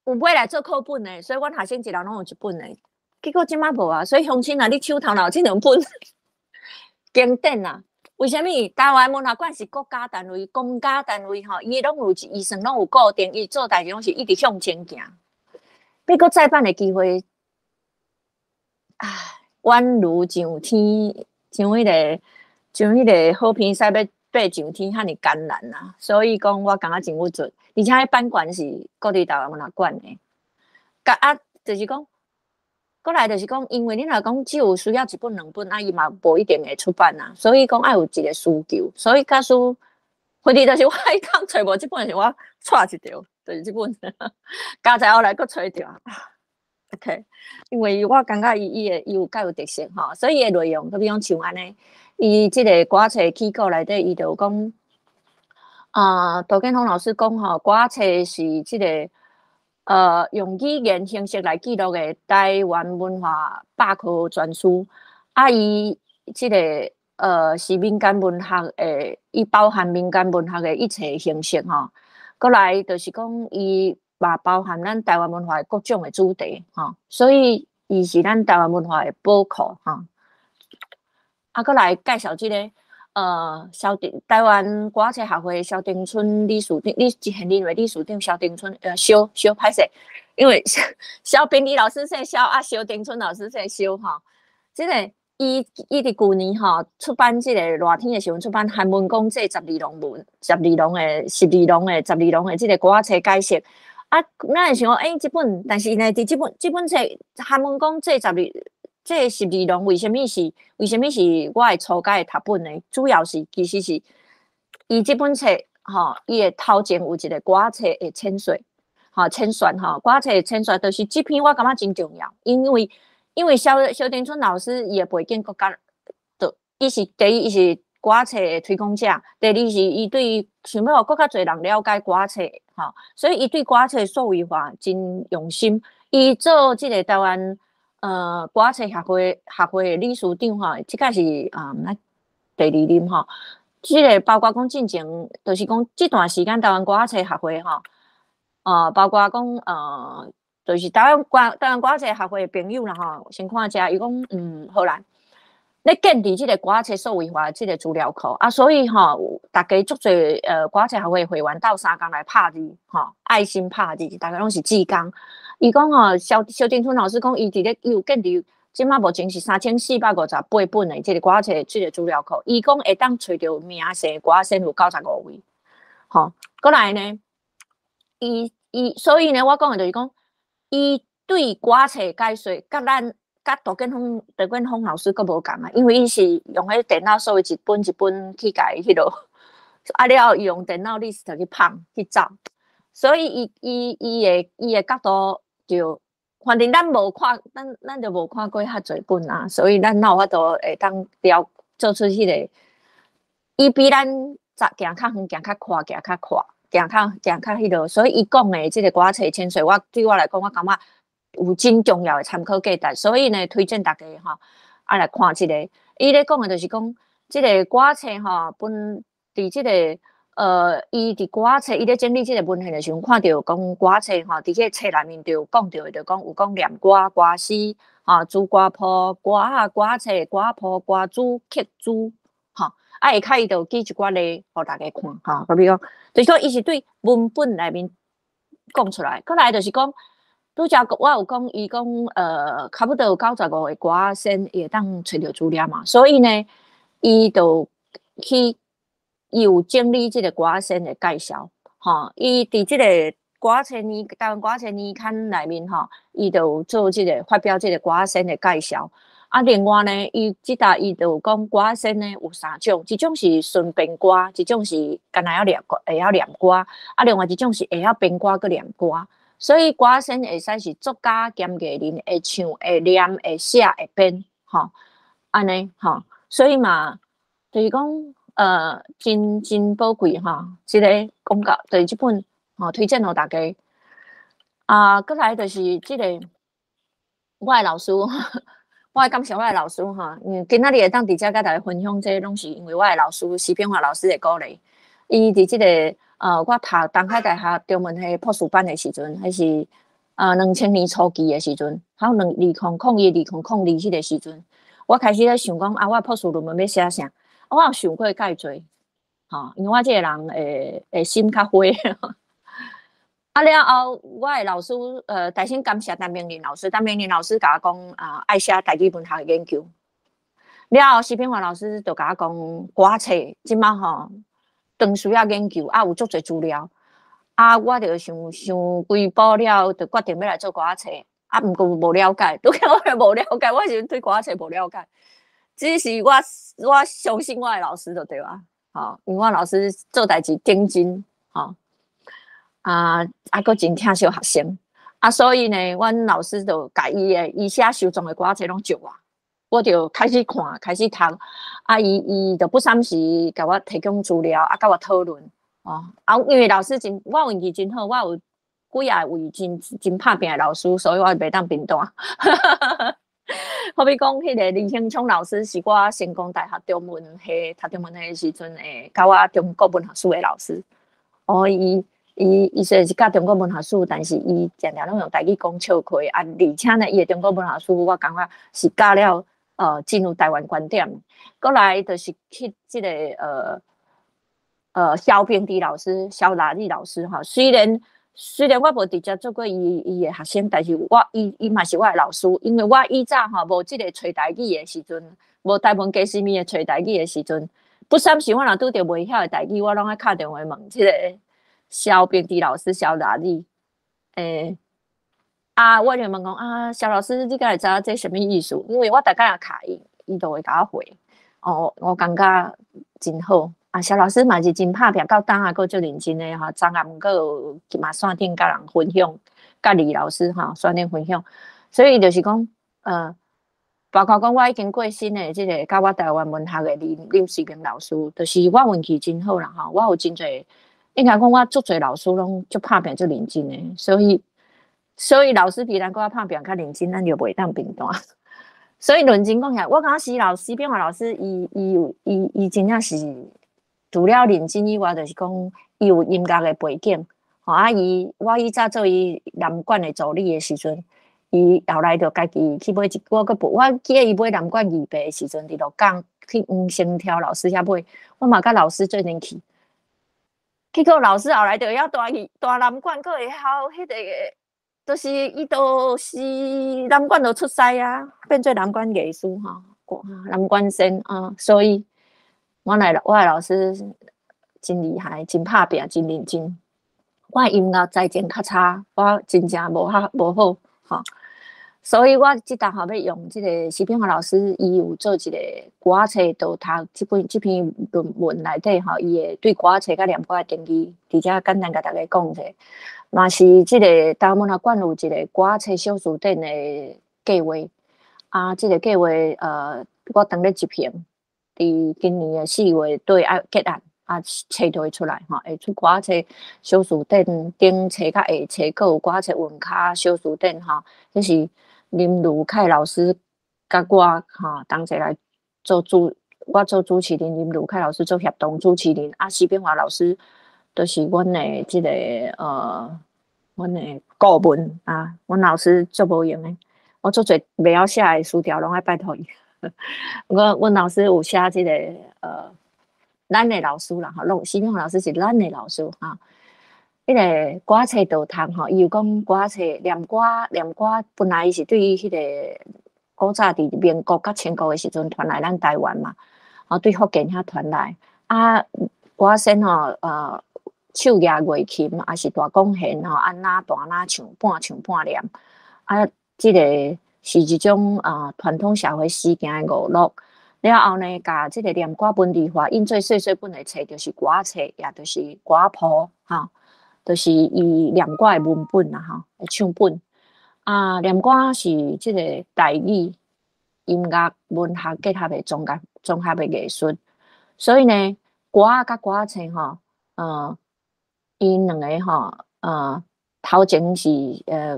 有買來做課本的，所以阮學生一人攏有一本的。結果這馬無啊，所以鄉親啊，你手頭若有這兩本經典啊，為啥物？台灣文學館是國家單位、公家單位吼，伊攏有預算，攏有固定，伊做代誌攏是一直向前行。欲閣再版的機會，唉，宛如上天，像彼個好鼻屎欲爬上天遐爾艱難啊！所以講，我感覺真鬱卒，而且彼版權是國立台灣文學館的，佮啊，就是講，閣來就是講，因為你若講只有需要一本兩本，啊，伊嘛無一定會出版啊，所以講愛有一個需求，所以假使，反正就是我彼工揣無這本時，我掣一著，就是這本，佳哉後來閣揣著。OK，因為我感覺伊有較有特色吼，所以伊的內容，好比講像按呢，伊這個歌冊起稿內底，伊就有講，啊，杜建峰老師講吼，歌冊是這個用語言形式來記錄的台灣文化百科全書，啊，伊這個是民間文學的，伊包含民間文學的一切形式吼。閣來就是講，伊嘛包含咱台灣文化的各種的主題吼，所以伊是咱台灣文化的寶庫吼。啊，閣來介紹這个蕭丁台灣歌仔冊學會蕭丁春理事長，理現任的理事長蕭丁春，蕭蕭歹勢，因為蕭秉禮老師姓蕭，啊，蕭丁春老師姓蕭吼。這个伊佇舊年吼出版這个熱天的時陣出版韓文公這十二廊文，十二廊的十二廊的十二廊的這个歌仔冊解釋。啊，咱會想講，欸，這本，但是呢，佇這本冊韓文公這十二。這十二廊為啥物是我的初階的讀本呢？主要是其實是伊這本冊吼，伊的頭前有一个歌仔冊的淺說，吼淺說吼，歌冊的淺說，就是這篇我感覺真重要，因為蕭丁春老師伊的背景閣較，就伊是第一伊是歌仔冊的推廣者，第二是伊對想欲予閣較濟人了解歌仔冊，吼，所以伊對歌仔冊數位化真用心，伊做這个台灣歌仔冊學會的理事長吼，這擺是啊，咱第二任吼。這个包括講進前，就是講這段時間台灣歌仔冊學會吼，包括講就是台灣歌仔冊學會的朋友啦吼，先看遮，伊講好啦，咧建立這个歌仔冊數位化這个資料庫啊，所以吼，大家足濟歌仔冊學會會員鬥相共來拍字吼，愛心拍字，大家攏是志工。伊講吼，蕭丁春老師講，伊佇咧伊有建立，這馬目前是3458本的這个歌冊這个資料庫。伊講會當揣著名姓歌仙有95位，吼，閣來呢，伊伊所以呢，我講的就是講，伊對歌冊解說，佮咱佮杜建峰老師閣無仝啊，因為伊是用彼電腦，所以一本一本去共伊彼落，啊了後伊用電腦 list 去放去走，所以伊的角度。就反正咱無看，咱就無看過遐濟本啊，所以咱哪有法度會當了做出彼个。伊比咱行較遠，行較快，行較快，行較彼落，所以伊講的這个歌冊淺說，我對我來講，我感覺有真重要的參考價值，所以呢，推薦大家吼，啊來看這个。伊咧講的就是講，這个歌冊吼，本佇這个。伊佇歌冊，伊咧整理這个文獻的時陣，看著講歌冊吼，佇這个冊內面就講著的，就講有講念歌、歌詩、吼，朱歌譜、歌仔、歌冊、歌譜、歌主、曲主，吼，啊下跤伊就舉一寡例，予大家看，吼，好比講，就是講伊是對文本內面講出來，閣來就是講，拄才我有講，伊講差不多有95個歌仙會當揣著資料嘛，所以呢，伊就去。伊有整理這个歌仙的介紹，吼，伊佇這个歌冊年台灣歌冊年刊內面吼，伊就有做這个發表這个歌仙的介紹。啊，另外呢，伊這搭伊就有講歌仙呢有三種，一種是純編歌，一種是干焦曉念歌，會曉念歌，啊，另外一種是會曉編歌閣念歌。所以歌仙會使是作家兼藝人，會唱、會念、會寫、會編，吼，按呢吼，所以嘛，就是講。真寶貴吼，這个廣告就是這本吼，推薦予大家。啊，閣來就是這个我的老師，我會感謝我的老師吼，因為今仔日會當佇遮佮大家分享這個，攏是因為我的老師徐炳華老師的鼓勵。伊佇這个我讀東海大學中文系博士班的時陣，彼是2000年初期的時陣，好2001、2002彼个時陣，我開始咧想講啊，我博士論文欲寫啥？我有想過蓋濟，吼，因為我這个人會心較灰。啊了後，我的老師，大先感謝陳明仁老師，陳明仁老師共我講啊，愛寫台語文學的研究。了後，徐炳華老師就共我講，歌冊這馬吼，當需要研究，啊有足濟資料。啊，我就想想幾步了後，就決定欲來做歌冊。啊，毋過無了解，拄巧我也無了解，我時陣對歌冊無了解。只是我相信我的老師就對啊，吼，因為我老師做代誌認真，吼，啊，閣真疼惜學生，啊，所以呢，阮老師就共伊的伊寫收藏的歌冊攏借我，我就開始看，開始讀，啊，伊就不三時共我提供資料，啊，佮我討論，哦，啊，因為老師真，我運氣真好，我有幾仔位真拍拚的老師，所以我袂當貧惰。好比講，彼个李興聰老師是我成功大學中文系讀中文系的時陣，會教我中國文學史的老師。哦，伊雖然是教中國文學史，但是伊定定攏用台語講笑話。啊，而且呢，伊的中國文學史，我感覺是教了，進入台灣觀點。過來就是去這個蕭平弟老師、蕭達利老師吼。雖然我無直接做過伊的學生，但是我伊嘛是我的老師，因為我以早吼無這個揣台語的時陣，無台文加西米的揣台語的時陣，不三時我若拄著袂曉的台語，我攏愛敲電話問這個蕭平弟老師、蕭達利。啊，我就問講啊，蕭老師，你敢會知影這啥物意思？因為我逐工若敲伊，伊就會共我回。哦，我感覺真好。啊，蕭老師嘛是真拍拚，到今啊，閣足認真的吼，昨暗閣有嘛線頂佮人分享，佮李老師吼線頂分享。所以就是講，包括講我已經過身的這個，佮我台灣文學的林林瑞明老師，就是我運氣真好啦吼，我有真濟，應該講我足濟老師攏足拍拚足認真的，所以老師比咱閣較拍拚較認真，咱就袂當貧惰。所以認真講起來，我感覺徐秉華老師，伊伊有伊伊真正是除了認真以外，就是講伊有音樂的背景。吼啊！伊我以早做伊南管的助理的時陣，伊後來就家己去買一，我閣我記得伊買南管預備的時陣，佇鹿港去黃成挑老師遐買，我嘛佮老師做陣去。結果老師後來就會曉彈去彈南管，閣會曉彼個，就是伊就是南管就出師啊，變做南管藝師吼，南管仙啊，所以我的老師真厲害，真拍拚，真認真。我音樂才情較差，我真正無較無好吼，所以我這當吼欲用這個徐秉華老師，伊有做一個歌仔冊導讀這本這篇論文內底吼，伊會對歌仔冊佮念歌的定義，佇遮簡單共大家講者。嘛是這個台灣文學館有一個歌仔冊小辭典的計劃，啊，這個計劃我當咧執行，佇今年的4月底愛結案。啊，冊就會出來吼，會出歌仔冊小辭典頂冊佮下冊，閣有歌冊文卡小辭典吼。這是林如凱老師佮我吼同齊來做主，我做主持人，林如凱老師做協同主持人，啊，徐秉華老師就是阮的這個阮的顧問啊，阮老師足無閒的，我足濟袂曉寫的詞條攏愛拜託伊。阮老師有寫這個。咱的老師啦，吼，攏徐秉華老師是咱的老師哈。彼個歌冊導讀吼，伊有講歌冊念歌念歌，本來伊是對於彼個古早佇民國佮清國的時陣傳來咱台灣嘛，吼對福建遐傳來。啊，歌仙吼，手舉月琴，抑是大管弦吼，按怎彈怎唱，半唱半念。啊，這個是一種啊傳統社會時行的娛樂。了後呢，共這個念歌文字化，印做細細本的冊，就是歌冊，也就是歌譜，吼，就是伊念歌的文本啦，吼，唱本。啊，念歌是這個台語音樂文學結合的綜合的藝術。所以呢，歌佮歌冊吼，𪜶兩個吼，頭前是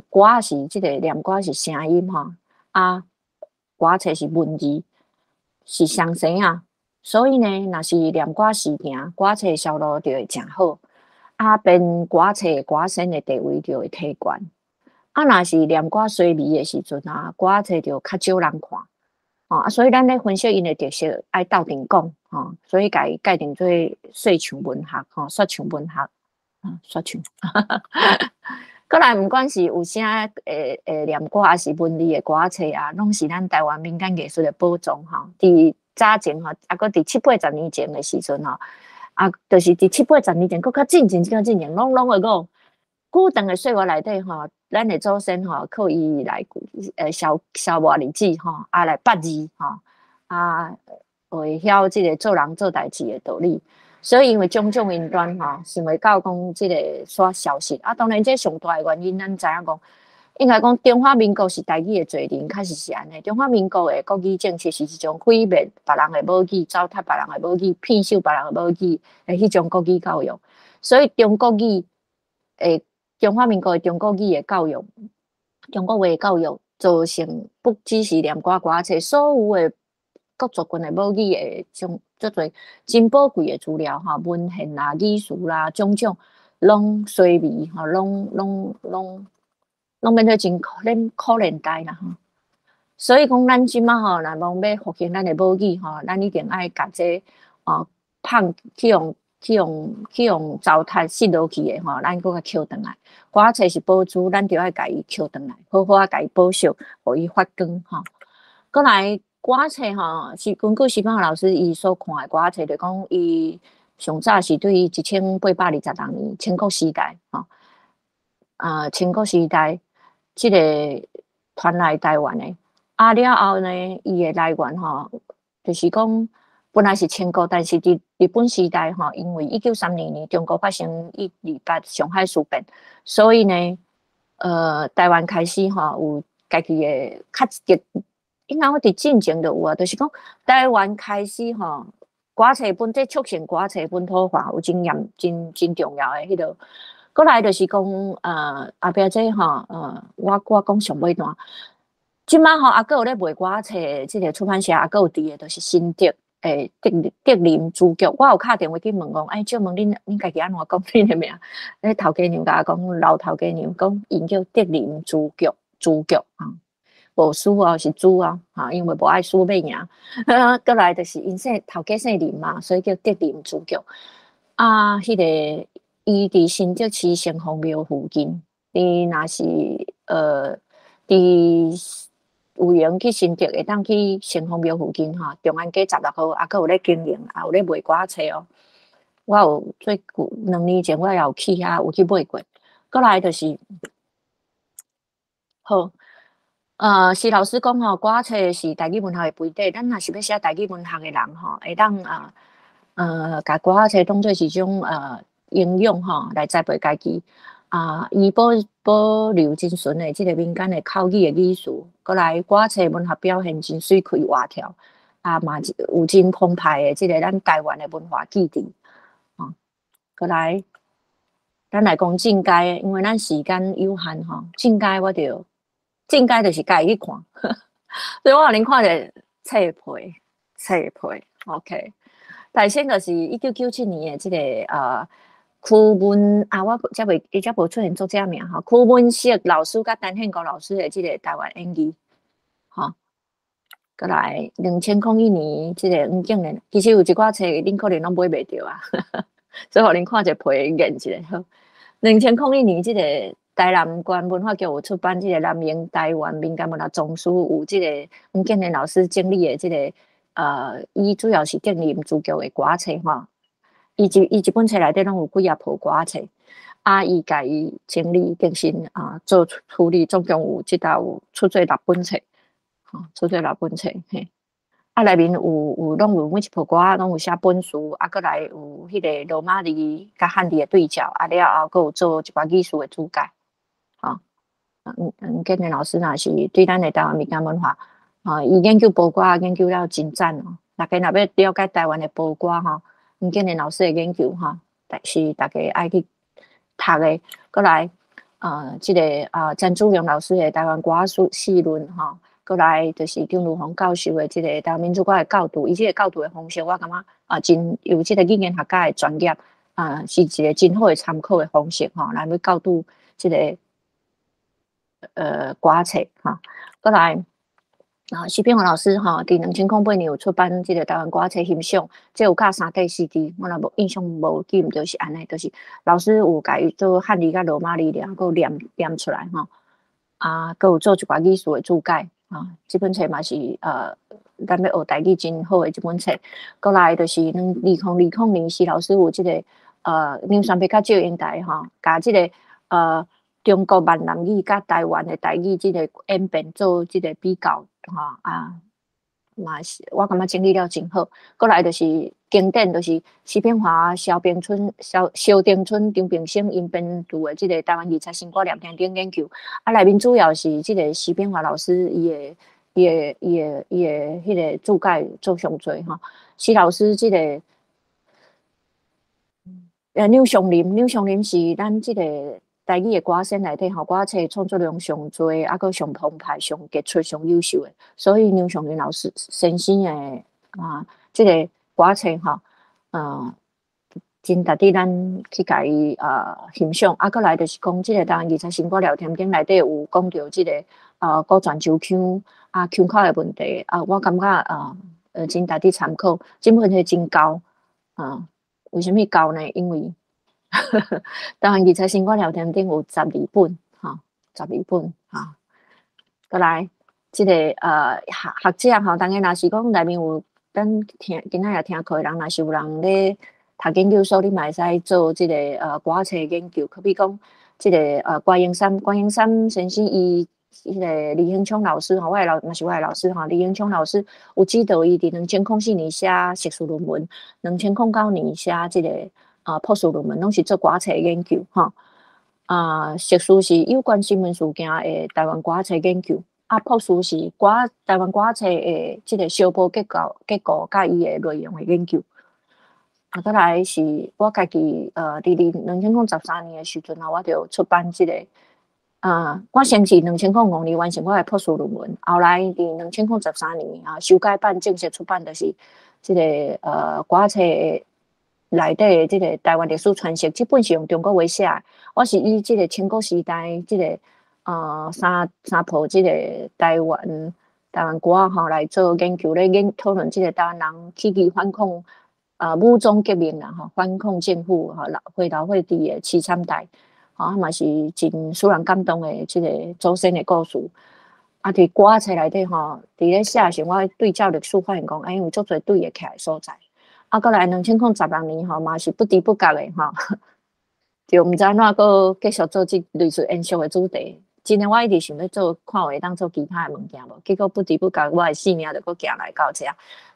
歌是這個念歌是聲音吼，啊，歌冊是文字。是相生啊，所以呢，若是念歌時行，歌冊銷路就會誠好，啊，編歌冊歌仙的地位就會提懸。啊，若是念歌衰微的時陣啊，歌冊就較少人看，吼啊，所以咱咧分析𪜶的特色，愛鬥陣講，吼，所以共伊界定做說唱文學，吼，說唱文學，啊，說唱。閣來，毋管是有聲的念歌，抑是文字的歌冊啊，攏是咱台灣民間藝術的寶藏吼。佇早前吼，啊，閣佇七八十年前的時陣吼，啊，就是佇七八十年前，閣較進前，較進前，攏攏會講古長的歲月內底吼，咱的祖先吼，靠伊來消消磨日子吼，啊來捌字吼，啊會曉這個做人做代誌的道理。所以因為種種因端吼，想袂到講這個煞消失。啊，當然這上大的原因，咱知影講，應該講中華民國是台語的罪人，確實是按呢。中華民國的國語政策是一種毀滅別人的母語、糟蹋別人的母語、騙收別人的母語的彼種國語教育。所以中國語的中華民國的中國語的教育，中國話的教育，造成不只是念歌歌冊，所有的各族群的母語的種足濟真寶貴的資料吼，文獻啦、語詞啦，種種攏衰微吼，攏攏攏攏變做真可憐可憐代啦吼。所以講，咱這馬吼，若望欲復興咱的母語吼，咱一定愛共這哦，放去予糟蹋失落去的吼，咱閣共抾轉來。歌仔冊是寶珠，咱著愛共伊抾轉來，好好仔共伊保守，予伊發光吼。閣來歌仔冊吼，是根據徐芳老師伊所看的歌仔冊，就講伊上早是對1826年清國時代吼，啊，清國時代這个傳來台灣的。啊了後呢，伊的來源吼，就是講本來是清國，但是佇日本時代吼，因為1932年中國發生128上海事變，所以呢，台灣開始吼有家己的較直，應該講佇進前就有啊，就是講台灣開始吼，歌冊本這促成歌冊本土化有真嚴真真重要的彼落。閣來就是講，後壁這吼，我講上尾段。這馬吼，猶閣有咧賣歌冊，這个出版社猶閣有佇的，就是新竹的德林書局。我有敲電話去問講，欸，請問恁家己按怎講恁的名？彼頭家娘共我講，老頭家娘講，𪜶叫德林書局，書局吼，無書哦，是書哦，哈，因為無愛書尾爾。閣來就是𪜶姓頭家姓林嘛，所以叫德林書局。啊，彼个伊佇新竹市城隍廟附近，你若是佇有閒去新竹，會當去城隍廟附近吼，長安街16號，猶閣有咧經營，也有咧賣歌仔冊哦。我有最近2年前我也有去遐，有去買過。閣來就是，好，徐老師講吼，歌仔冊是台語文學的肥底。咱若是欲寫台語文學的人吼，會當啊，共歌仔冊當做是一種營養吼，來栽培家己。啊，伊保留真純的這个民間的口語的語詞，閣來歌仔冊文學表現真媠氣活跳，啊嘛有真澎湃的這个咱台灣的文化基地。吼，閣來，咱來講進階，因為咱時間有限吼，進階我就進階就是家己去看，所以我予恁看一个冊皮，冊皮，OK。大先就是1997年的這个區文啊，我才袂，伊才無出現作者名吼。區文錫老師佮陳憲國老師的這个台灣演義，吼。閣來2001年這个黃景蓮，其實有一寡冊恁可能攏買袂著啊，所以予恁看一個皮研一下好。2001年這个台南縣文化局有出版這个南瀛台灣民間文學叢書，有這个黃景蓮老師整理的這个，伊主要是德林書局的歌冊吼。伊一本冊內底攏有幾仔部歌冊，啊，伊共伊整理更新啊，做處理，總共有這道有出做六本冊，吼，出做六本冊，嘿。啊，內面有攏有每一部歌攏有寫本書，啊，閣來有彼个羅馬字佮漢字的對照，啊了後閣有做一寡語詞的注解，吼。黃建年老師若是對咱的台灣民間文化，啊，伊研究褒歌研究了真讚哦。大家若欲了解台灣的褒歌吼，黃建年老師的研究吼，是大家愛去讀的。閣來，這个詹祖榮老師的台灣歌仔戲論吼，閣來就是張如芳教授的這个台灣民族歌的教讀，伊這个教讀的方式，我感覺啊，真有這个語言學家的專業啊，是一個真好的參考的方式吼，來欲教讀這个歌冊吼。閣來啊，徐炳華老師吼，佇2008年有出版這个台灣歌冊欣賞，這有教3塊 CD，我若無印象無記毋著是按呢，就是老師有共伊做漢字佮羅馬字兩個念念出來吼，啊，閣有做一寡語詞的注解，啊，這本冊嘛是咱欲學台語真好的一本冊。閣來就是2020年，徐老師有這个梁山伯佮祝英台吼，共這个中國閩南語佮台灣的台語這个演變做這个比較。吼啊，嘛是我感覺整理了真好。閣來就是經典，就是徐炳華、蕭平春、蕭蕭丁春、張平生𪜶編著的這个台灣二十新歌念聽頂研究。啊，內面主要是這个徐炳華老師伊的彼个注解做上濟吼。徐老師這个，劉松林，劉松林是咱這个台語的歌星內底吼，歌冊創作量上濟，啊，閣上澎湃、上傑出、上優秀的。所以劉松林老師先生的啊，這个歌冊吼，真值得咱去共伊欣賞。啊，閣來就是講，這个台灣二十新歌聊天頂內底有講著這个古泉州腔啊腔口的問題啊，我感覺真值得參考。這本冊真厚啊，為啥物厚呢？因為台灣二十新歌聊天頂有十二本，吼，十二本，吼。閣來，這个學學者吼，當然若是講內面有咱聽今仔日聽課的人，若是有人咧讀研究所，你嘛會使做這个歌仔冊研究。可比講，這个關英三，關英三先生伊彼个李興聰老師吼，我的老嘛是我的老師吼，李興聰老師有指導伊佇2004年寫碩士論文，2009年寫這个博士論文，攏是做歌仔冊研究吼。啊，碩士是有關新聞事件的台灣歌仔冊研究，啊，博士是歌台灣歌仔冊的這个小報結構佮伊的內容的研究。啊，閣來是我家己佇2013年的時陣啊，我就出版這个啊，我先是2005年完成我的博士論文，後來佇2013年啊修改版正式出版，就是這个歌仔冊內底的這个台灣歷史傳說，這本是用中國話寫的。我是以這个清國時代這个三三浦這个台灣歌吼來做研究，咧研討論這个台灣人起義反抗武裝革命啦吼，反抗政府吼，回流會地的淒慘代，吼啊嘛是真使人感動的這个祖先的故事。啊，佇歌冊內底吼，佇咧寫時，我對照歷史發現講，欸，有足濟對會起來的所在。啊，閣來2016年吼，嘛是不知不覺的吼，就毋知按怎閣繼續做這類似延續的主題。真的，我一直想欲做，看有會當做其他的物件無？結果不知不覺，我的生命就閣行來到遮，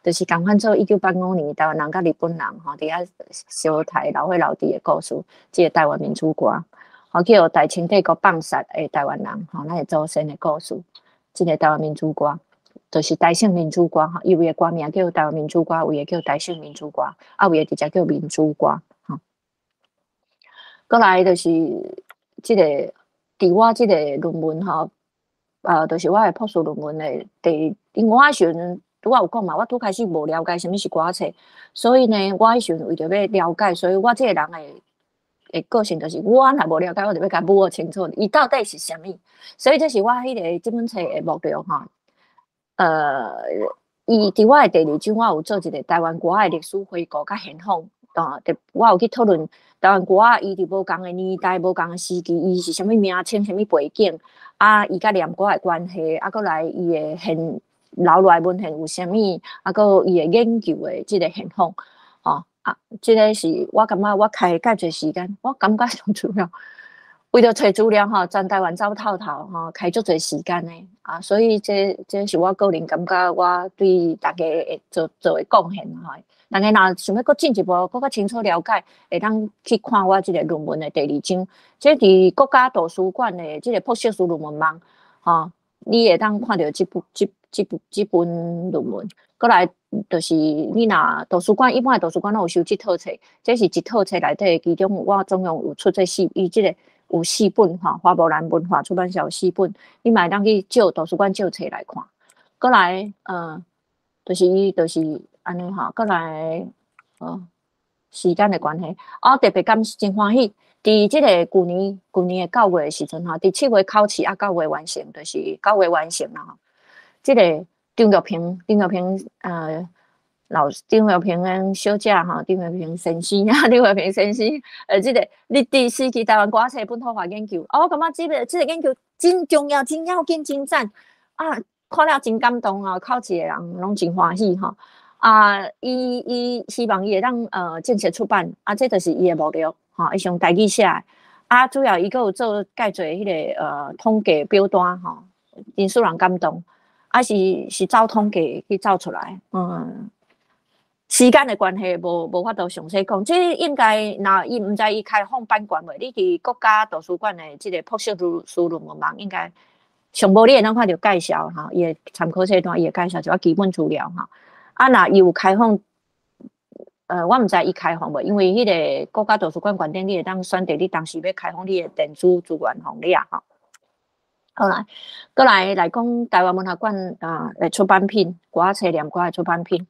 就是仝款做1985年台灣人佮日本人吼，佇遐相刣流血流滴的故事，這个台灣民主歌，吼去予大清帝國放殺的台灣人吼，咱的祖先的故事，這个台灣民主歌，就是台勝民主歌吼，伊有的歌名叫台灣民主歌，有的叫台勝民主歌，啊，有的直接叫民主歌，吼。閣來就是這个。佇我這个論文吼，就是我的博士論文的第，因為我彼時陣拄仔有講嘛，我拄開始無了解啥物是歌冊，所以呢，我彼時陣為著欲了解，所以我這个人的個性就是，我若無了解，我就欲共摸清楚，伊到底是啥物。所以這是我彼个這本冊的目標吼。伊佇我的第二章，我有做一个台灣歌的歷史回顧佮現況。啊，我有去討論台灣歌仔，伊佇無仝的年代、無仝的時期，伊是啥物名稱、啥物背景？啊，伊佮念歌的關係，啊，閣來伊的現留落來文獻有啥物？啊，閣伊的研究的這个現況，吼啊，這个是我感覺我開蓋濟時間，我感覺上主要為著揣資料吼，全台灣走透透吼，開足濟時間的啊，所以這是我個人感覺我對大家會做做的貢獻吼。大家若想欲閣進一步、閣較清楚了解，會當去看我這个論文的第二章。這佇國家圖書館的這个博士論文網，吼，你會當看著這部、這、這部、這本論文。閣來就是你若圖書館，一般的圖書館攏有收這套冊，這是一套冊內底，其中我總共有出這四，伊這个有四本吼，花木蘭文化出版社有四本，你嘛會當去借圖書館借冊來看。閣來，就是伊就是按呢吼，閣來，時間的關係，我特別感真歡喜，佇這个舊年的9月的時陣吼，佇7月考試啊，9月完成，就是九月完成啦吼。這个張玉萍，張玉萍，老張玉萍小姐吼，張玉萍先生啊，張玉萍先生，這个日治時期台灣歌冊本土化研究，哦，我感覺這个研究真重要、真要緊、真讚啊！看了真感動啊，考試的人攏真歡喜吼。啊，伊希望伊會當正式出版，啊，這就是伊的目標吼，伊是用台語寫的，啊，主要伊閣有做蓋濟彼个統計表單吼，真使人感動，啊是走統計去走出來，時間的關係，無法度詳細講，這應該若伊毋知伊開放版權未？你佇國家圖書館的這个博士論文網應該上無你會當看著介紹吼，伊的參考冊單，伊會介紹一寡基本資料吼。啊，若伊有開放，我毋知伊開放無，因為彼个國家圖書館館長，你會當選擇你當時欲開放你的電子資源予你啊吼。好來，閣來講台灣文學館啊的出版品，歌仔冊念歌的出版品，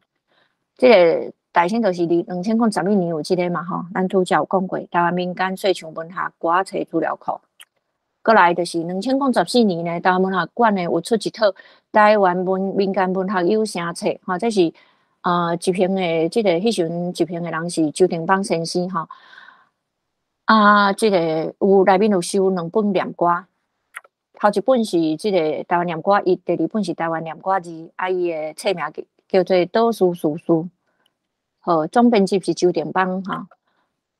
這个大先就是佇2011年有這个嘛吼，咱拄才有講過台灣民間說唱文學歌仔冊資料庫。閣來就是2014年呢，台灣文學館呢有出一套台灣文民間文學有聲冊，吼，這是執行的這个彼時陣執行的人是周定邦先生吼。啊，這个有內面有收兩本念歌，頭一本是這个台灣念歌一，第二本是台灣念歌二，啊，伊的冊名叫叫做《倒數事事》。好，總編輯是周定邦吼。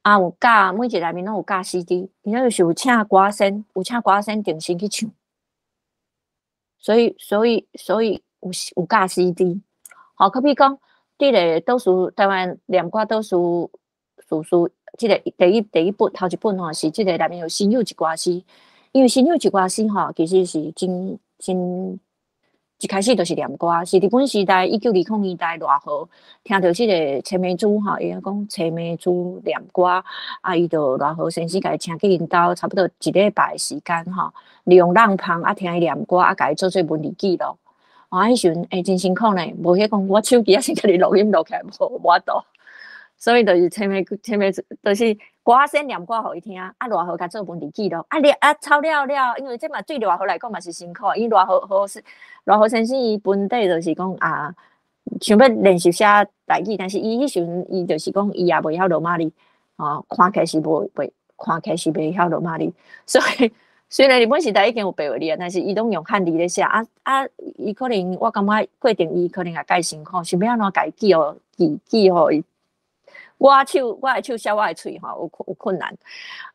啊，有教每一個內面攏有教 CD，伊那就是有請歌星，有請歌星定身去唱，所以有教 CD。吼，可比講，佇个倒數台灣念歌倒數事事，這个第一本頭一本吼，是這个內面有新有一歌詩，因為新有一歌詩吼，其實是真真一開始就是念歌，是日本時代1920年代賴和聽著這个千明珠吼，伊講千明珠念歌，啊，伊就賴和先生共伊請去𪜶兜，差不多一禮拜的時間吼，利用浪芳啊聽伊念歌，啊，共伊做做文字記錄。啊，彼時陣欸真辛苦呢，無彼講我手機抑是家己錄音錄起來無無法度，所以就是千明千明就是歌先念歌予伊聽，啊賴和共做文字記錄，啊了啊抄了了，因為這嘛對賴和來講嘛是辛苦，因為賴和先生伊本底就是講啊，想欲練習寫台語，但是伊彼時陣伊就是講伊也袂曉羅馬字，吼，看起來是無袂看起來是袂曉羅馬字，所以雖然日本時代已經有白話字啊，但是伊攏用漢字咧寫，啊啊，伊可能我感覺過程伊可能也介辛苦，想欲按怎共伊記予記記予伊。我的手寫我的喙吼，有困難。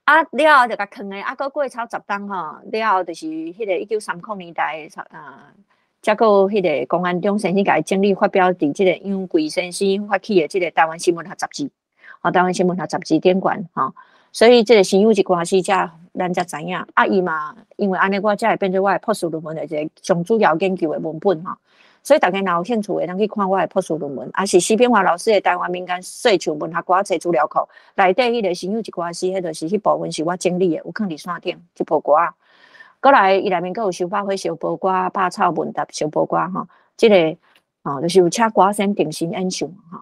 啊，了後就共囥咧，啊，閣過超10冬吼，了後就是彼个1930年代啊，才閣彼个龚安中先生共伊整理發表佇這个楊貴先生發起的這个台灣新文學雜誌，吼，台灣新文學雜誌頂懸吼，所以這个新有一歌詩才咱才知影。啊，伊嘛因為按呢，我才會變做我的博士論文的一个上主要研究的文本吼。所以大家若有興趣的，通去看我的博士論文，抑是施炳華老師的台灣民間說唱文學歌冊資料庫內底彼个新有一歌詩，彼就是彼部分是我整理的，有囥佇山頂這部歌。閣來，伊內面閣有收百花燒報歌、百草問答燒報歌吼，這个吼就是有請歌星定身演唱吼。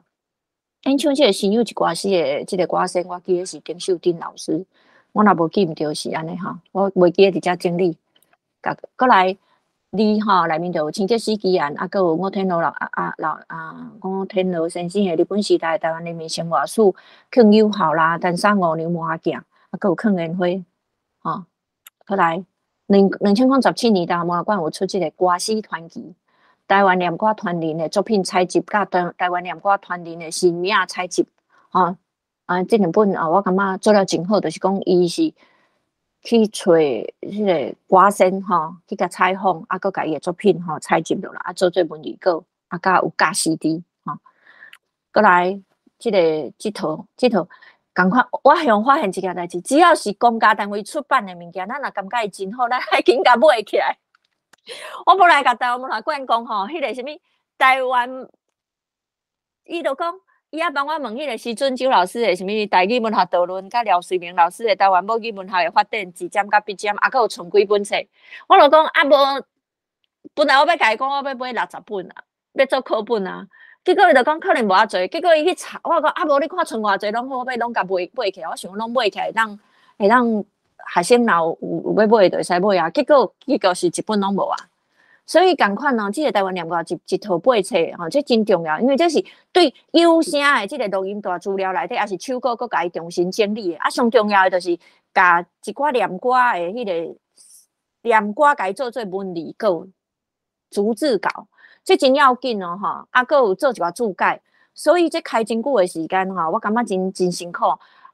演唱這个新有一歌詩的這个歌星，我記得是丁秀珍老師，我若無記毋著是按呢吼，我袂記得佇遮整理。閣來。二吼內面就有清潔死奇案，啊，閣有吳天羅老啊啊老啊吳天羅先生的日本時代台灣人民生活史，勸友好啦，陳三五娘麻鏡，啊，閣有勸煙花，吼，閣來2017年，台灣文學館有出這个歌詩傳奇，台灣念歌傳人的作品採集，佮台灣念歌傳人的新名採集，吼，啊，這兩本啊，我感覺做了真好，就是講伊是去揣彼个歌星吼，去共採訪，啊，閣共伊的作品吼採集落來，啊，做做文字稿，啊，佮有教 CD 吼。閣來，這个這套仝款，我向發現一件代誌，只要是公家單位出版的物件，咱若感覺伊真好，咱愛緊共買起來。我本來共台灣文化館講吼，彼个啥物台灣，伊就講。伊猶幫我問彼个時陣周老師的啥物台語文學導論，佮廖瑞明老師的台灣母語文學的發展字典佮筆尖，啊，閣有剩幾本冊。我就講啊，無，本來我欲共伊講，我欲買60本啊，欲做課本啊。結果伊就講可能無遐濟，結果伊去查，我講啊，無你看剩偌濟攏好，我欲攏共買買起來。我想攏買起來，會當學生若有欲買就會使買啊。結果是一本攏無啊。所以仝款哦，這个台灣念歌一套八冊吼，這真重要，因為這是對有聲的這个錄音帶資料內底，抑是手稿閣共伊重新整理的。啊，上重要的就是共一寡念歌的彼个念歌，共伊做做文字稿、逐字稿，這真要緊哦吼。啊，閣有做一寡注解，所以這開真久的時間吼，我感覺真真辛苦。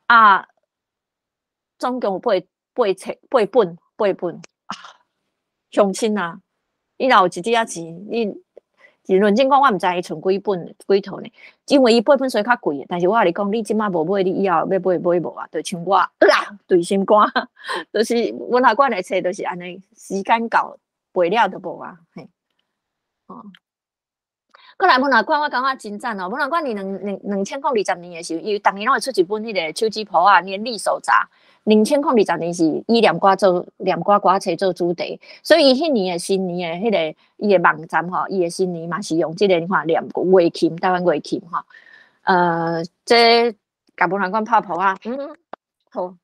啊，總共有八冊、八本、八本啊，鄉親啊！你若有一點仔錢，你認真講，我毋知伊剩幾本幾套呢？因為伊八本雖較貴，但是我共你講，你這馬無買，你以後欲買買無啊？就像我，啊，對心肝，就是文學館的冊，就是按呢，時間到，賣了就無啊，嘿，哦。閣來文學館，我感覺真讚哦！文學館佇2020年的時候，伊逐年攏會出一本彼个手指簿仔年曆手札。2020年是以念歌做念歌歌冊做主題，所以伊彼年的新年的彼个伊的網站吼，伊的新年嘛是用這个你看念月琴，台灣月琴吼。這共文學館拍噗仔，好，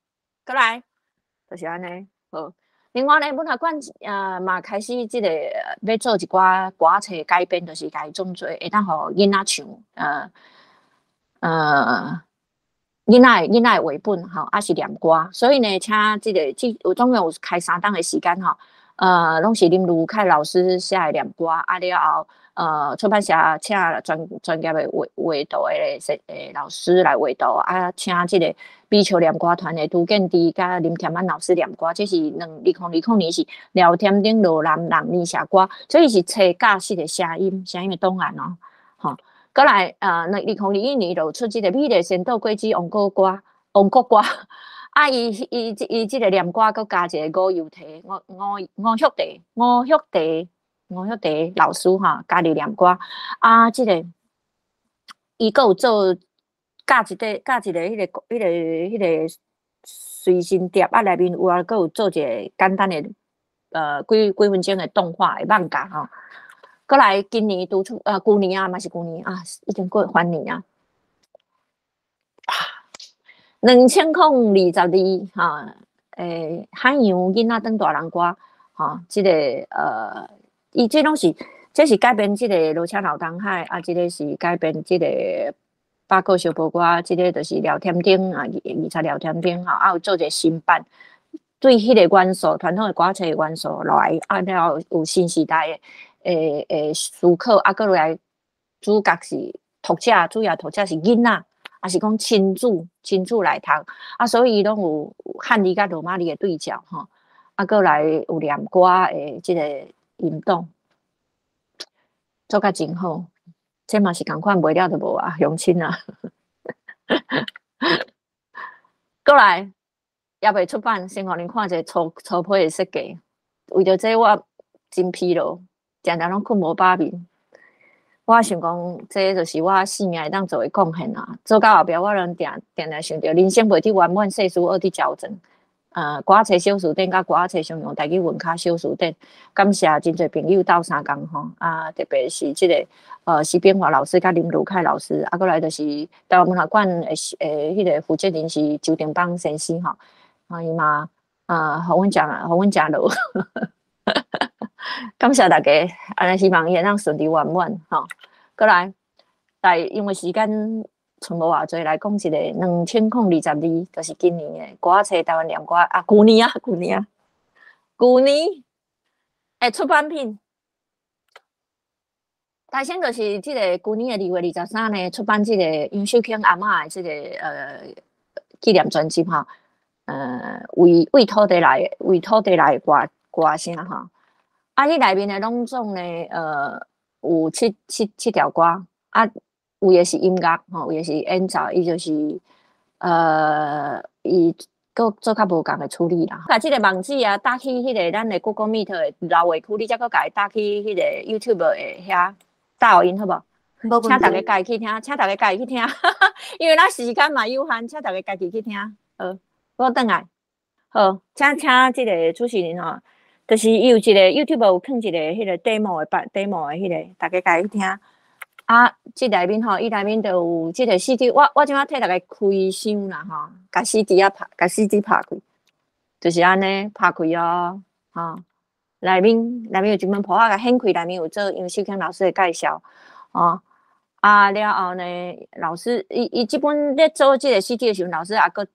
閣來，就是按呢，好。另外呢，文學館嘛開始這個欲做一寡歌冊改編，就是共伊創做會當予囡仔唱，囡仔的繪本吼，抑是念歌，所以呢，請這個這有總共有開3冬的時間吼，攏是林如凱老師寫的念歌，啊了後，出版社請專業的畫畫圖的老師來畫圖，啊，請這個美笑念歌團的涂建治佮林添安老師念歌，這是2020年是廖添丁羅南人年寫歌，所以是冊教室的聲音的檔案哦，吼。閣來，2021年就出這個美麗仙島果子王國歌，王國歌，啊，伊這個念歌閣加一個五油茶，五五五玉茶，五玉茶，五玉茶老師哈，加入念歌，啊，這個伊閣有做教一個彼個隨身碟，啊，內面有啊，閣有做一個簡單的，幾幾分鐘的動畫的漫畫吼。閣來今年拄出，舊年啊，嘛是舊年啊，已經過翻年啊。2022吼，海洋囡仔長大人歌，吼，這個伊這攏是，這是改編這個羅車老東海，啊，這個是改編這個百個小波歌，這個就是廖添丁啊，二十廖添丁吼，啊有做一個新版，對彼個元素，傳統的歌冊元素來，啊了後有新時代的。思考，啊，閣來主角是讀者，主要讀者是囡仔，抑是講親子來讀，啊，所以伊攏有漢字佮羅馬字的對照吼，啊，閣來有念歌的這個引導，做甲真好，這嘛是仝款賣了就無啊，鄉親啊，閣來猶未出版，先予恁看一個粗粗批的設計，為著這我真疲勞。定定攏睏無飽眠，我想講，這就是我生命會當做的貢獻啊！做到後壁，我攏定定定想著人生袂得圓滿，世事學得調整。歌冊小辭典佮歌冊常用台語文卡小辭典，感謝真濟朋友鬥相共吼，啊，特別是這個徐炳華老師佮林如凱老師，啊，閣來就是台灣文學館的彼個負責人是周定邦先生吼，啊，伊嘛啊，予阮食落。感謝大家，按呢希望伊會當順利圓滿吼。閣來，來因為時間賰無偌濟，來講一个2022，就是今年的歌冊台灣念歌啊，舊年啊，舊年啊，舊年的出版品。大先就是這個舊年的2月23呢，出版這個楊秀卿阿嬤的這個紀念專輯吼，為土地來的歌歌聲吼。啊，彼內面的攏總呢，有七條歌，啊，有的是音樂，吼，有的是演奏，伊就是，伊閣做較無仝的處理啦。共這個網址啊，打去彼個咱的 Google Meet 的留話區，你才閣共伊打去彼個 YouTube 的遐打予𪜶好無？請大家家己去聽，請大家家己去聽，因為咱時間嘛有限，請大家家己去聽。好，我轉來，好，請這個主持人吼。就是伊有一個 YouTube 有放一個彼個 demo 的版 demo 的彼個，大家家己去聽。啊，這內面吼，伊內面就有這個 CD，我這擺替大家開箱啦吼，共 CD 仔拍，共 CD 拍開，就是按呢拍開哦，吼，內面有一本簿仔，共掀開，內面有做楊秀卿老師的介紹，哦，啊了後呢，老師伊這本咧做這個 CD 的時陣，老師也閣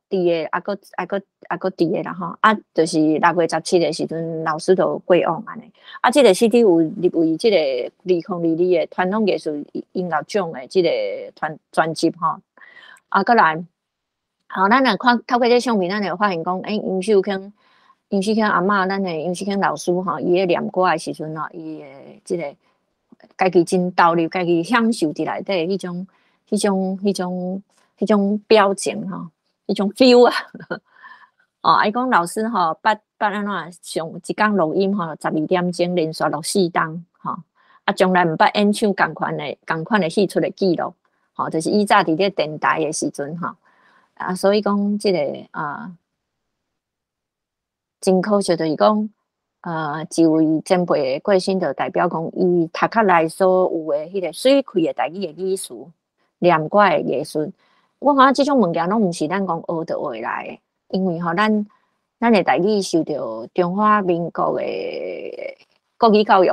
佇的，啊，閣啊閣啊閣佇的啦吼，啊，就是6月17的時陣，老師就過往按呢。啊，這個 CD 有入圍這個2022的傳統藝術音樂獎的這個團專輯吼。啊，閣來，好，咱來看透過這相片，咱會發現講，欸，楊秀卿阿嬤，咱的楊秀卿老師吼，伊咧念歌的時陣吼，伊的這個家己真投入，家己享受佇內底彼種表情吼。彼種 feel 啊，哦，伊講老師吼，捌按怎上一工錄音吼，12點鐘連續錄四冬，吼，啊，從來毋捌演唱仝款的戲出的記錄，吼，就是以早佇咧電台的時陣吼，啊，所以講這個啊，真可惜就是講，一位前輩的過身，就代表講伊讀殼內所有的彼個媠氣的台語的語詞，念歌的藝術。我感覺這種物件攏毋是咱講學就會來的，因為吼咱的台語受著中華民國的國語教育，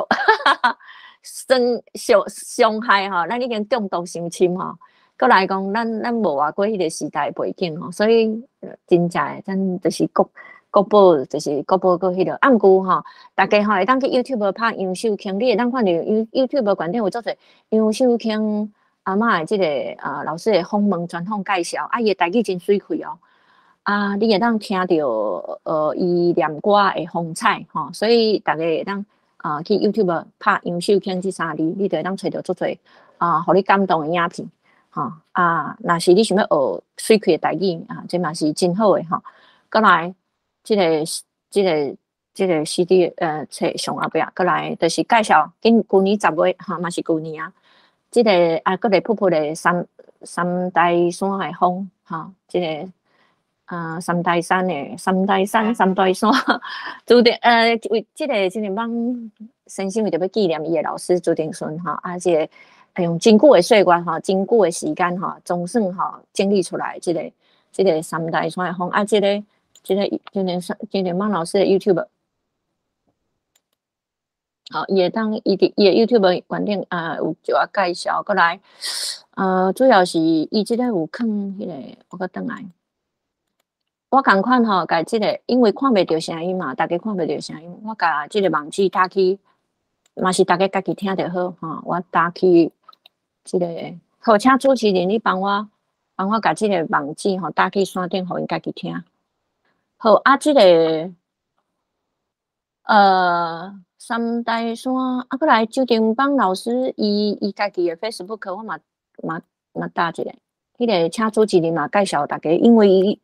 傷傷傷害吼，咱已經中毒傷深吼。閣來講，咱無活過彼個時代背景吼，所以真正的咱就是國國寶，就是國寶閣彼個。啊，毋過吼，大家吼會當去 YouTube 拍楊秀卿，你會當看著 YouTube 懸頂有足濟楊秀卿阿嬤的這个老師的訪問專訪介紹，啊，伊的台語真媠氣哦。啊，你會當聽著伊念歌的風采吼，所以大家會當去 YouTube 拍楊秀卿這三字，你就會當揣著足濟啊，予你感動的影片。吼啊，若是你想欲學媠氣的台語啊，這嘛是真好的吼。閣來，這個 CD 冊上後壁，閣來就是介紹，今舊年10月吼，嘛是舊年啊。這个啊，閣來噗噗的三台山的風，吼，這个三台山的三台山三台山，朱定為這个莽先生為著欲紀念伊的老師朱定順吼，啊，這个用真久的歲月吼，真久的時間吼，總算吼整理出來這個三台山的風啊，這個朱定邦老師的 YouTube，好，伊會當伊佇伊的 YouTube 懸頂啊有一寡介紹，閣來，主要是伊這个有囥彼个，我閣轉來，我仝款吼，共這个，因為看袂著聲音嘛，大家看袂著聲音，我共這个網址打去，嘛是大家家己聽就好吼，我打去這个，好，請主持人你幫我共這个網址吼打去線頂，予𪜶家己聽。好，啊，這个，三台山，啊，閣來周定邦老師伊家己的 Facebook，我嘛打一个，彼个請主持人嘛介紹大家，因為伊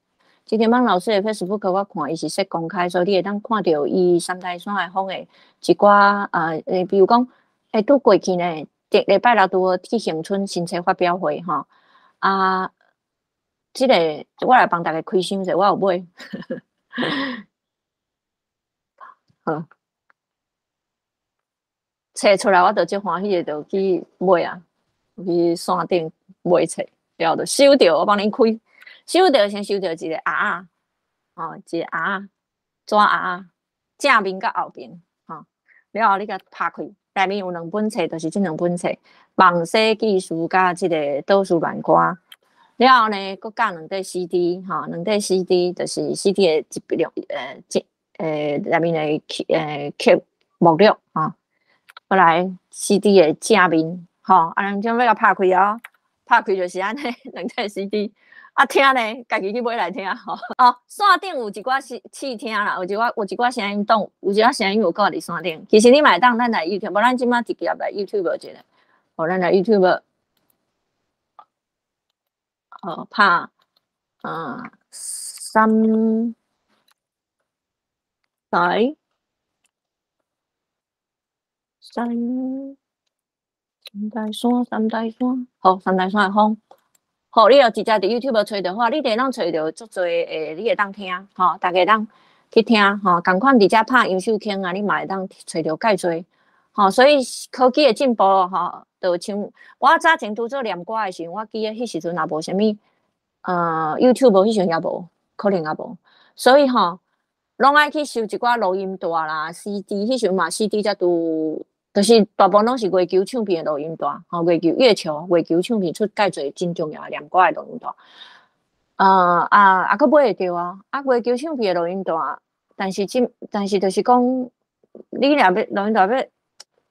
周定邦老師的 Facebook 我看伊是設公開，所以你會當看著伊三台山的風的一寡比如講，拄過去呢，禮拜六拄好去恆春新冊發表會吼，啊，這个我來幫大家開箱者，我有買。好，冊出來我就足歡喜的，就去買啊，去線頂買冊，了後就收著，我幫恁開，收著先收著一个盒仔，吼，一个盒仔，紙盒仔，正面佮後面，吼，了後你共拍開，內面有兩本冊，就是這兩本冊，《夢西記事》佮這个《島嶼戀歌》。了後呢，閣加兩塊 CD，吼，兩塊 CD 就是 CD 的一兩這內面的曲目錄，吼。閣來 CD 的正面，吼，啊，咱將欲共拍開哦，拍開就是按呢，兩塊 CD，啊，聽呢，家己去買來聽，吼。哦，線頂有一寡試試聽啦，有一寡聲音檔，有一寡聲音有掛佇線頂。其實你嘛會當咱來 YouTube，無咱這擺直接來 YouTube 一下，好，咱來 YouTube。哦，拍三台三三台山，三台山，好，三台山的風。好，你若直接佇 YouTube 揣著話，你會當揣著足濟你會當聽，吼，大家會當去聽，吼，仝款佇遮拍楊秀卿啊，你嘛會當揣著蓋濟，吼，所以科技的進步，吼，就像我早前拄做念歌的時陣，我記得彼時陣也無啥物，YouTube 彼時陣也無，可能也無，所以吼，攏愛去收一寡錄音帶啦、CD，彼時陣嘛 CD 才拄，就是大部分攏是月球唱片的錄音帶，吼，月球唱片出蓋濟真重要的念歌的錄音帶，啊，閣買會著啊，啊，月球唱片的錄音帶，但是就是講，你若欲錄音帶欲，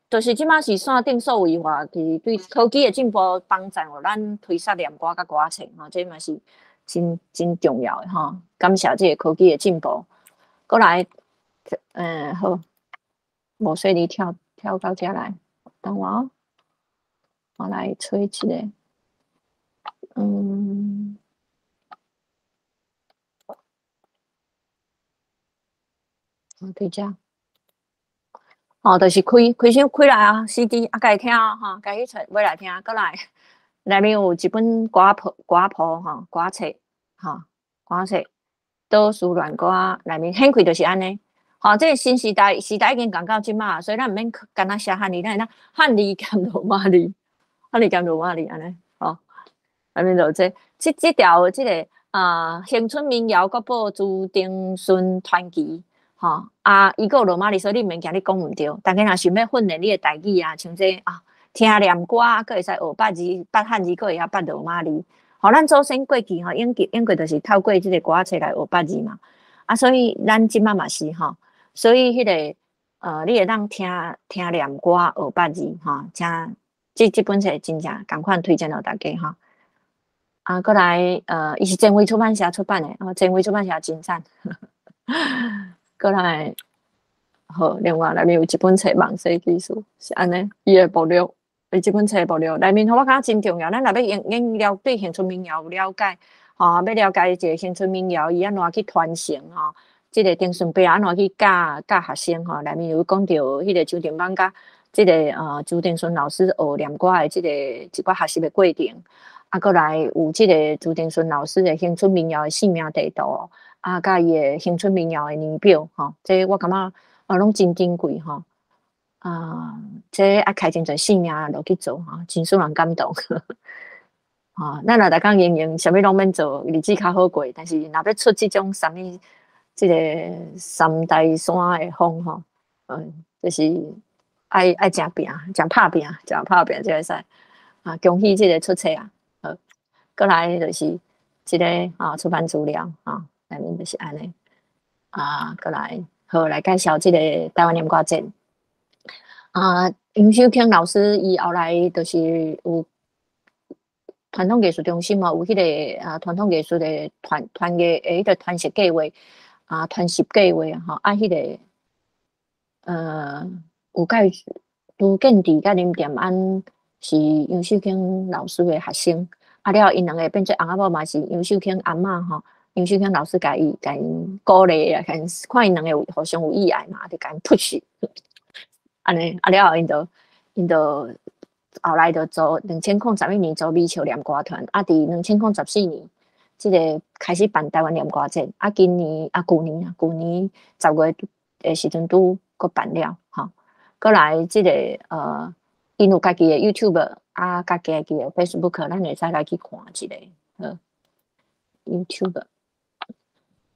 就是這擺是線頂數位化，其實對科技的進步幫助予咱推捒念歌佮歌冊，吼，這嘛是真真重要的吼。感謝這个科技的進步。閣來，好，無說你跳跳到遮來，等我哦，我來揣一个，好，佇遮。哦，就是開開箱開來啊，CD 啊，家己聽吼，家己揣買來聽，閣來內面有一本歌譜，歌譜吼，歌冊，吼，歌冊，島嶼戀歌內面顯開就是按呢。吼，這个新時代，時代已經講到這擺，所以咱毋免干焦寫漢字，咱會當漢字兼羅馬字，漢字兼羅馬字按呢，吼。內面就這這這條這个啊，鄉村民謠國寶朱丁順傳奇，吼啊，伊閣有羅馬字，所以你毋免驚你講毋對。大家若想欲訓練你的台語啊，像這啊，聽念歌閣會使學捌字、捌漢字，閣會曉捌羅馬字。吼，咱祖先過去吼，永久永過就是透過這个歌仔冊來學捌字嘛。啊，所以咱這擺嘛是吼，所以彼个你會當聽聽念歌學捌字吼，請這這本冊真正仝款推薦予大家吼。啊，閣來，伊是前衛出版社出版的，哦，前衛出版社真讚。閣來，好，另外內面有一本冊《網際技術》，是按呢，伊的目錄，伊這本冊目錄內面，予我感覺真重要。咱若欲用用了對鄉村民謠有了解，吼，欲了解一个鄉村民謠，伊按怎去傳承吼，這个丁順伯按怎去教教學生吼，內面有講著彼个周定邦佮這个朱丁順老師學念歌的這个一寡學習的過程。啊，閣來有這个朱丁順老師的鄉村民謠的姓名地圖，啊，佮伊的鄉村民謠的年表，吼，這我感覺啊，攏真珍貴吼。啊，這愛開真濟性命落去做吼，真使人感動。吼，咱若逐工閒閒，啥物攏免做，日子較好過。但是若欲出這種啥物，這个三台山的風吼，就是愛愛誠拚，誠拍拚，誠拍拚才會使。啊，恭喜這个出冊啊！好，閣來就是這个啊出版資料啊，內面就是按呢。啊，閣來好來介紹這个台灣念歌節。啊，楊秀卿老師伊後來就是有傳統藝術中心嘛，有彼个啊傳統藝術的團團藝的彼个傳習計劃啊，傳習計劃吼，啊，彼个有佮盧建治佮林恬安是楊秀卿老師的學生，啊了𪜶兩个變做翁仔某嘛是楊秀卿阿嬤吼，楊秀卿老師共伊共𪜶鼓勵啊，共𪜶看𪜶兩个有互相有意愛嘛，就共𪜶 push，按呢，啊了後𪜶就𪜶就後來就組2011年組微笑念歌團，啊，佇2014年這个開始辦台灣念歌節，啊，今年啊，舊年啊，舊年10月的時陣拄閣辦了，吼，閣來這个𪜶有家己的 YouTube 啊，佮家己的 Facebook，咱會使來去看一下，好，YouTube。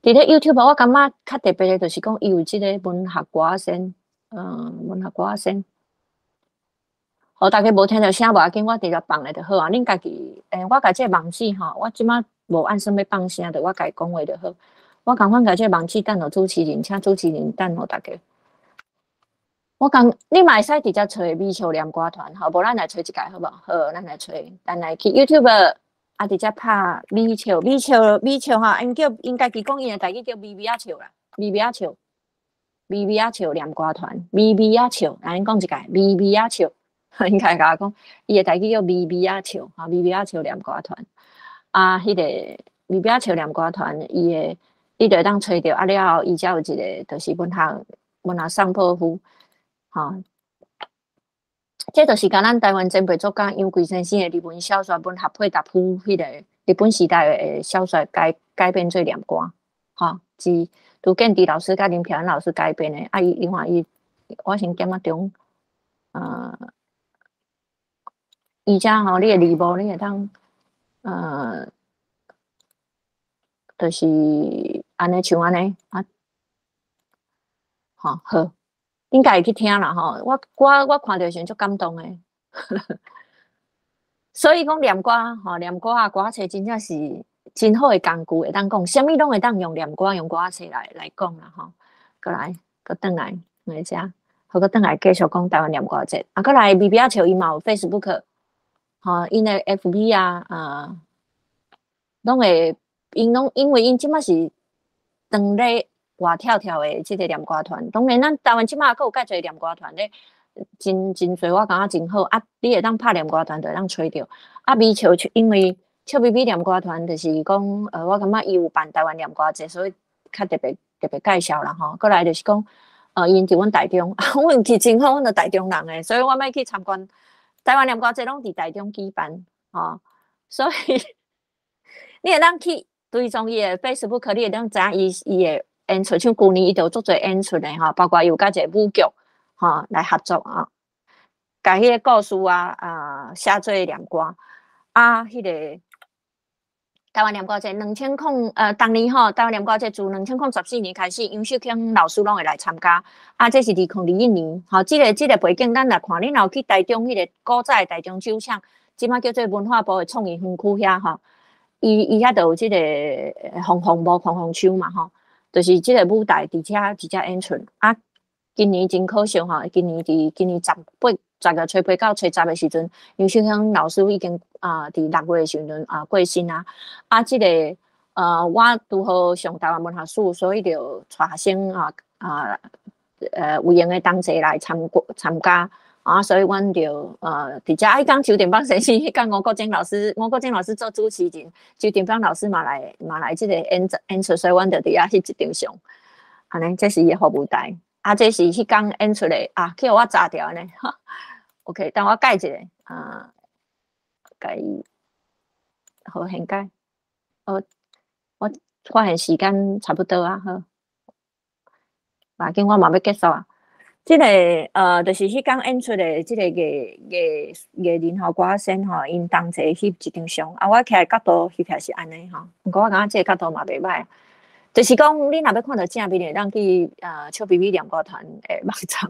佇咧 YouTube 我感覺較特別的，就是講伊有這个文學歌先，文學歌先。好，大家無聽著聲無要緊，我直接放咧就好啊。恁家己，我共這个網址吼，我這擺無按算欲放聲，就我家己講話就好。我仝款共這个網址等予主持人，請主持人等予大家。我講你嘛會使直接揣微笑念歌團，吼，無咱來揣一个好無？好，咱來揣，咱來去 YouTube 啊，直接拍微笑，微笑，微笑吼，𪜶叫𪜶家己講𪜶的台語叫微微仔笑啦，微微仔笑，微微仔笑念歌團，微微仔笑，來恁講一擺，微微仔笑。𪜶家共我講，伊的台語叫微微仔笑，吼，微微仔笑念歌團。啊，彼个微微仔笑念歌團，伊的你就會當揣著，啊了後，伊才有一个就是文學文學送破夫，吼。這就是共咱台灣前輩作家楊貴先生的日文小說文學配搭譜，彼个日本時代的小說改改編做念歌，吼，是杜建治老師佮林飄安老師改編的。啊，伊另外伊，我先點仔鐘，伊遮吼，你的字幕你會當，就是按呢像按呢啊，吼好，恁家己去聽啦吼。我我我看著時陣足感動的，所以講念歌吼，念歌啊，歌冊真正是真好的工具，會當講，啥物攏會當用念歌、用歌冊來來講啦吼。閣來，閣轉來，來遮，好，閣轉來繼續講台灣念歌節。啊，閣來微微仔笑伊嘛有 Facebook。吼，𪜶的 FB 啊，啊，攏會，𪜶攏因為𪜶這擺是當咧活跳跳的這个念歌團，當然咱台灣這擺閣有蓋濟念歌團咧，真真濟，我感覺真好。啊，你會當拍念歌團就會當揣著。啊，微笑因為笑微微念歌團就是講，我感覺伊有辦台灣念歌節，所以較特別特別介紹啦吼。閣來就是講，𪜶佇阮台中，阮運氣真好，阮就台中人的，所以我欲去參觀。台灣念歌節攏佇台中舉辦，吼，所以你會當去追蹤伊的 Facebook，你會當知影伊伊的演出，像舊年伊就有足濟演出的吼，包括伊有佮一個舞劇吼來合作啊，共彼个故事啊啊寫做念歌啊，彼个台灣念歌節兩千空，逐年吼，台灣念歌節自2014年開始，楊秀卿老師攏會來參加。啊，這是2021年，吼，這個背景，咱來看，恁若有去台中彼個古早的台中酒廠，這馬叫做文化部的創意園區遐吼，伊遐就有這個鳳鳳舞、鳳鳳秋嘛吼，就是這個舞台佇遮直接演出。啊，今年真可惜吼，今年佇今年10、810月初8到初十的時陣，楊秀卿老師已經啊，佇6月的時陣啊過身啊。啊，這個我拄好上台灣文學史，所以就帶學生啊，有閒的同齊來參加啊，所以阮就佇遮。彼工周定邦先生，彼工吳國楨老師，吳國楨老師做主持人，周定邦老師嘛來這個演出，所以阮就佇遐翕一張相。按呢，這是伊的服務台。啊，這是彼工演出的啊，去予我炸掉呢。OK，等我改一下啊，改好現改。我發現時間差不多啊，好。無要緊，我嘛欲結束啊。這個就是彼工演出的這個藝人吼，歌仔星吼，𪜶同齊翕一張相。啊，我徛的角度翕起來是按呢吼，毋過我感覺這個角度嘛袂䆀。就是講，你若欲看著正面的，會當去笑比比念歌團的網站，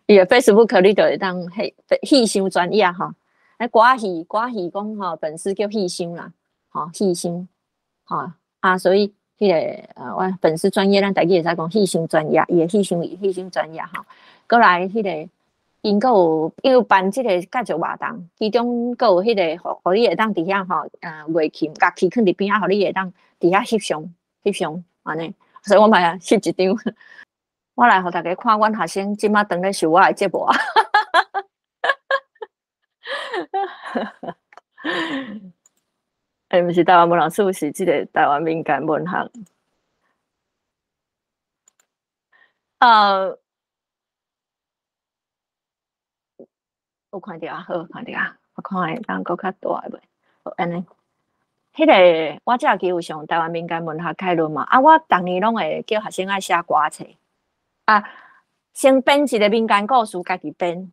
伊的 Facebook 你就會當戲戲箱專頁吼。欸，歌仔戲講吼，粉絲叫戲箱啦，吼，戲箱，吼啊，所以彼個我粉絲專頁，咱台語會使講戲箱專頁，伊的戲箱專頁吼。閣來彼個，𪜶閣有因有辦這個介紹活動，其中閣有彼個，予你會當佇遐吼，樂琴樂器囥佇邊仔，予你會當佇遐翕相。翕相按呢，所以我嘛翕一張。我來予大家看，阮學生這馬當咧受我的折磨。欸，毋是台灣文學史，是這個台灣民間文學。有看著啊，好，看著啊，我看會當閣較大的袂？好，按呢。彼個我這學期有上台灣民間文學概論嘛，啊，我逐年攏會叫學生愛寫歌冊，啊，先編一個民間故事，家己編。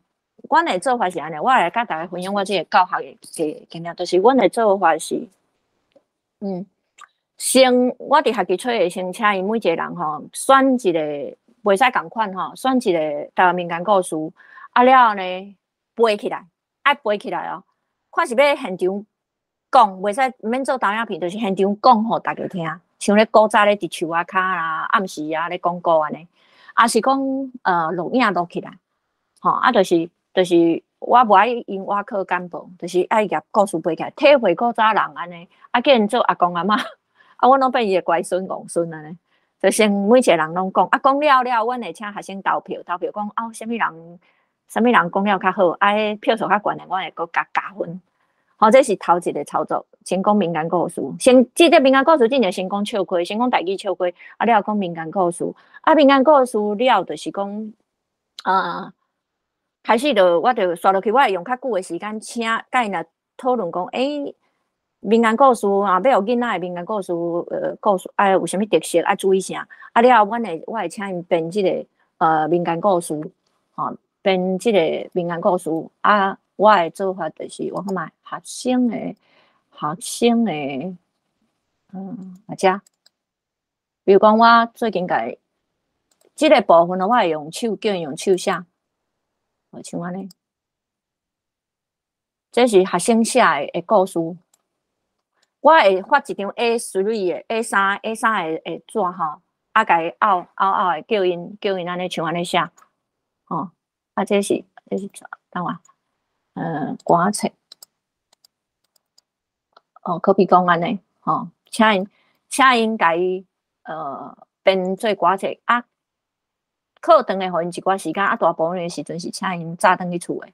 阮的做法是按呢，我來佮大家分享我這個教學的經驗，就是阮的做法是，先我佇學期初會先請𪜶每一個人吼，選一個袂使仝款吼，選一個台灣民間故事，啊了後呢，背起來，愛背起來哦，看是欲現場講，袂使毋免做投影片，就是現場講予大家聽，像咧古早咧佇樹仔跤啦、暗時啊咧講古按呢，抑是講錄影錄起來，吼啊，就是我無愛用外科簡報，就是愛共故事背起來，體會古早人按呢，啊叫𪜶做阿公阿嬤，啊阮攏變伊的乖孫戇孫按呢，就先每一個人攏講，啊講了了，阮會請學生投票，投票講啊啥物人，啥物人講了較好，啊彼票數較懸的，阮會閣共加分。吼，這是頭一個操作，先講民間故事，先這個民間故事進前先講笑詼，先講台語笑詼，啊了後講民間故事，啊民間故事了就是講，啊開始就我就煞落去，我會用較久的時間，請佮𪜶來討論講，欸，民間故事啊，欲予囡仔的民間故事，故事愛有啥物特色，愛注意啥？啊了後，阮會請𪜶編這個民間故事，吼，編這個民間故事啊。我的做法就是，我看覓學生的，啊遮，比如講我最近共這個部分，我會用手叫𪜶用手寫，哦，像按呢，這是學生寫的故事。我會發一張 A3 的 A3 的紙吼，啊，共伊拗拗拗的，叫𪜶按呢像按呢寫，吼，啊，這是等我。歌冊，哦，可比講按呢，吼，請𪜶共伊編做歌冊啊，課堂會予𪜶一寡時間，啊，大部分的時陣是請𪜶早轉去厝的，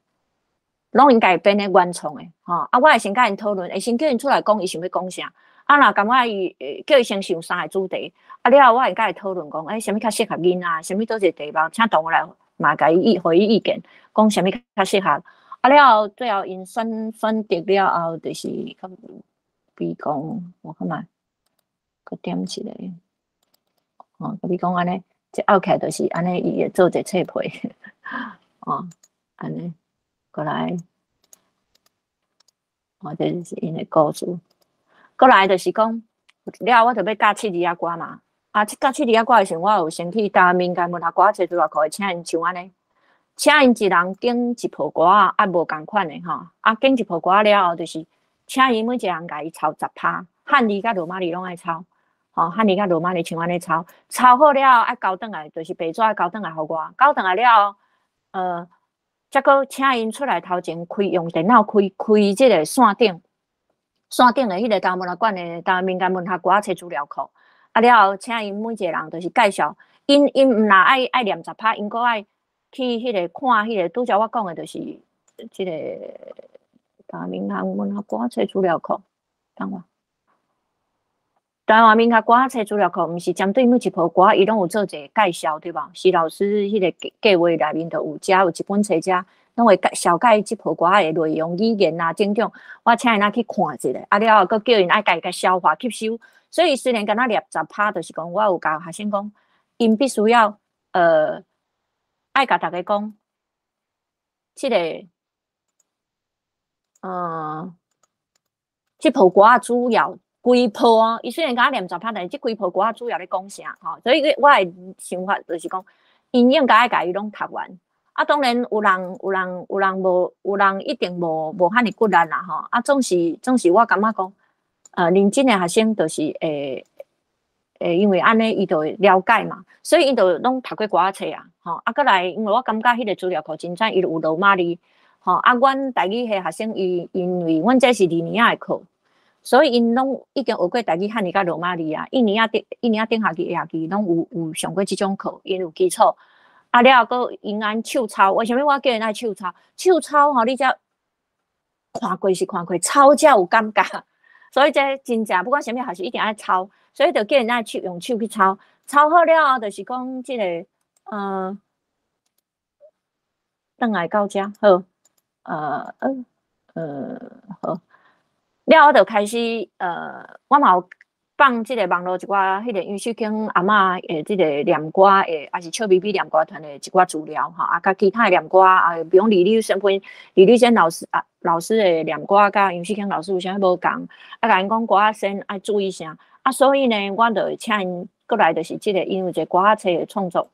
攏𪜶家己編的原創的，吼，啊，我會先佮𪜶討論，會先叫𪜶出來講伊想欲講啥，啊，若感覺伊叫伊先想三個主題，啊了後我會佮伊討論講，欸，啥物較適合囡仔，啥物佗一個題目，請同學來嘛共伊意，予伊意見，講啥物較適合。啊了後，最後𪜶選擇了後，就是較比講，我看覓，閣點一個，哦，比講按呢，這拗起來就是按呢，伊會做一個冊皮，哦，按呢，閣來，哦，這是𪜶的故事。過來就是講，了我就欲教七字仔歌嘛。啊，教七字仔歌的時陣，我有先去台灣民間文學歌仔冊資料庫，請𪜶像按呢，請𪜶一人揀一譜歌仔，啊，無仝款的吼。啊，揀一譜歌仔了後，就是請伊每一個人共伊抄10趴，漢字佮羅馬字攏愛抄，吼，漢字佮羅馬字像按呢抄，抄好了後愛交轉來，就是白紙愛交轉來予我，交轉來了後，才閣請𪜶出來頭前開用電腦開開這个線頂，線頂的彼个台灣文學館的台灣民間文學歌仔冊資料庫。啊了後，請𪜶每一個人就是介紹，𪜶𪜶毋若愛愛念10趴，𪜶閣愛去彼个看彼个，拄才我講的就是這个台灣民間文學歌冊資料庫，等我。台灣民間歌仔冊資料庫，毋是針對每一譜歌，伊攏有做一個介紹，對無？施老師彼个計計畫內面就有遮有一本冊遮，攏會介紹介這譜歌的內容、語言啊種種。我請𪜶仔去看一下，啊了後，閣叫𪜶愛家己共消化吸收。所以雖然敢若念十趴，就是講我有共學生講，𪜶必須要愛共逐家講，這个，這譜歌仔主要規譜啊，伊雖然敢若念十趴，但是這規譜歌仔主要咧講啥吼？所以我的想法就是講，𪜶應該愛共伊攏讀完。啊，當然有人有人有人無，有人一定無無遐爾骨力啦吼。啊，總是總是我感覺講，認真的學生就是會會因為按呢，伊就會了解嘛，所以𪜶就攏讀過歌仔冊啊，吼。啊，閣來，因為我感覺彼個資料庫真讚，伊有羅馬字，吼。啊，阮台語系學生，伊因為阮這是二年仔的課，所以𪜶攏已經學過台語、漢字佮羅馬字啊。一年仔頂一年仔頂學期、下學期攏有有上過這種課，𪜶有基礎。啊了後，閣𪜶按手抄，為啥物我叫𪜶愛手抄？手抄吼，你才看過是看過，抄才有感覺。所以這真正不管啥物學習，一定愛抄。所以就叫𪜶愛手用手去抄，抄好了後，就是講這个，轉來到遮好，好，了後就開始，我嘛有放這个網路一寡彼个楊秀卿阿嬤的這个念歌的，抑是笑眯眯念歌團的一寡資料吼，啊，佮其他的念歌啊，比如李麗身份，李麗珍老師啊，老師的念歌，佮楊秀卿老師有啥無仝，啊，共𪜶講歌仔先愛注意啥，啊，所以呢，我就會請𪜶過來，就是這个，因為一個歌仔冊的創作，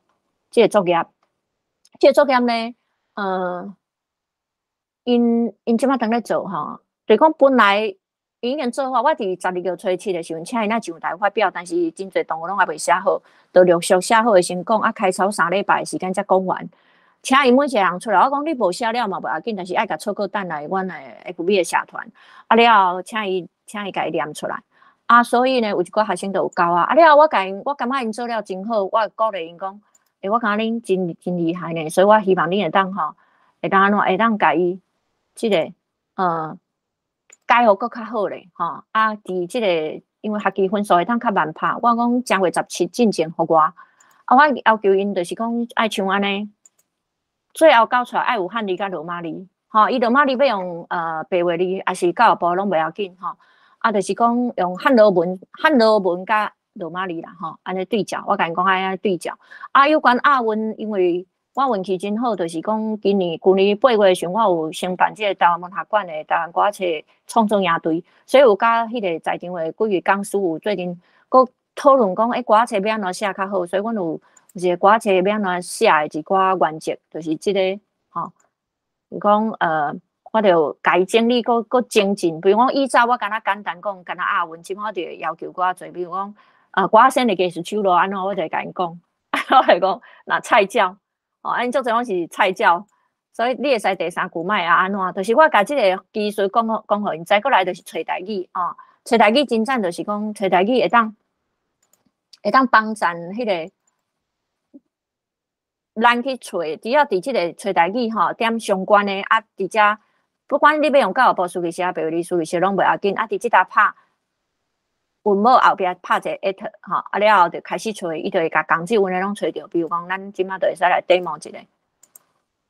這個作業，這個作業呢，𪜶𪜶這馬當咧做吼，就是講本來。𪜶已經做好，我佇12月初七的時陣，請𪜶仔上台發表，但是真濟同學攏猶未寫好，就陸續寫好的先講，啊，開操3禮拜時間才講完。請𪜶每一個人出來，我講你無寫了嘛無要緊，但是愛共草稿轉來阮的 FB 的社團。啊了後，請伊請伊共伊念出來。啊，所以呢，有一寡學生就有交啊。啊了後，我共𪜶，我感覺𪜶做了真好，我鼓勵𪜶講，欸，我感覺恁真真厲害呢，所以我希望恁會當吼，會當按怎，會當共伊這个，改予閣較好咧，吼！啊，佇這個因為學期分數會當較慢拍，我講正月17進前予我，啊，我要求𪜶就是講愛像按呢，最後交出來愛有漢字佮羅馬字，吼，伊羅馬字欲用白話字，抑是教育部攏袂要緊，吼，啊，就是講用漢羅文、漢羅文佮羅馬字啦，吼，按呢對照，我共𪜶講愛按呢對照。啊，有關押韻，因為我運氣真好，就是講今年舊年8月的時陣，我有承辦這个台灣文學館的台灣歌仔冊創作營隊，所以有佮彼个在場的幾位講師有做陣閣討論講，欸，歌仔冊欲按怎寫較好，所以阮有一個歌仔冊欲按怎寫的一寡原則，就是這個吼，是講我著共伊整理，閣閣精進。比如講以早我敢若簡單講，敢若押韻，這擺我就會要求較濟。比如講，歌仔先的技術手路按怎，我就會共𪜶講，我會講，若菜鳥。哦，𪜶足濟攏是菜鳥，所以你會使第三句莫啊按怎，就是我共這个技術講予講予𪜶知，閣來就是揣台語哦，揣台語真讚，就是講揣台語會當會當幫贊彼个咱去揣，只要佇這个揣台語吼點相關的啊，佇遮不管你欲用教育部書記寫、白話字書記寫攏袂要緊，啊，佇這搭拍韻母後壁拍一個 at 吼，啊了後就開始揣，伊就會共仝字韻的攏揣著。比如講，咱這馬就會使來 demo 一下，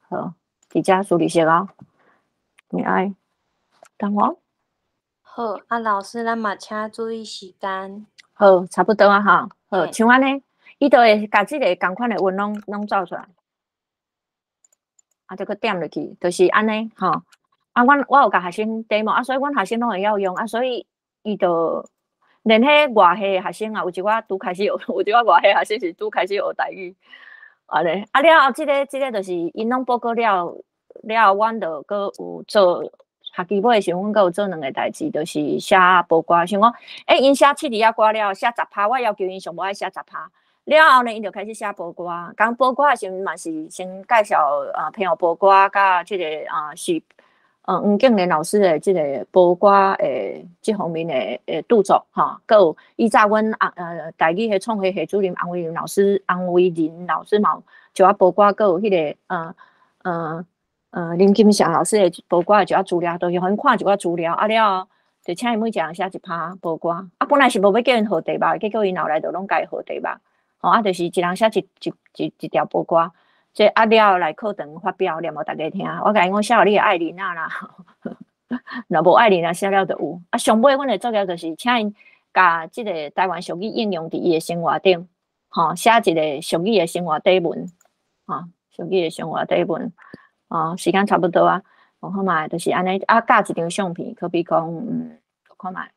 好，佇遮書記寫哦，你愛等我。好，啊，老師，咱嘛請注意時間。好，差不多啊，哈，好，像按呢，伊就會共這个仝款的韻攏攏走出來，啊，就閣點入去，就是按呢，吼。啊，阮我有共學生 demo，啊，所以阮學生攏會曉用，啊，所以伊就連彼外系的學生啊，有一寡拄開始學，有一寡外系學生是拄開始學台語，按呢，啊了後，這個就是𪜶攏報告了了後，阮就閣有做學期尾的時陣，阮閣有做兩个代誌，就是寫報歌，像講，欸，𪜶寫七字仔歌了後，寫10拍，我要求𪜶上無愛寫十拍。了後呢，𪜶就開始寫報歌。講報歌的時陣嘛是先介紹啊，朋友報歌，佮這個啊是黃敬蓮老師的這個報歌的這方面的著作吼，閣有以早阮啊台語彼創系系主任洪維麟老師，洪維麟老師嘛有一寡報歌，閣有彼個林金祥老師的報歌的一寡資料，都是予𪜶看一寡資料，啊了後就請𪜶每一个人寫一拍報歌。啊，本來是無欲叫𪜶號題目，結果𪜶後來就攏家己號題目。吼，啊，就是一人寫一條報歌，這啊了後來課堂發表，念予大家聽。我共𪜶講寫予你的愛人仔啦，若無愛人仔寫了就有。啊，上尾阮的作業就是請𪜶共這个台灣俗語應用佇伊的生活頂，吼，寫一个俗語的生活底文，吼，俗語的生活底文。哦，時間差不多啊，我看覓就是按呢，啊，加一張相片，可比講，我看覓，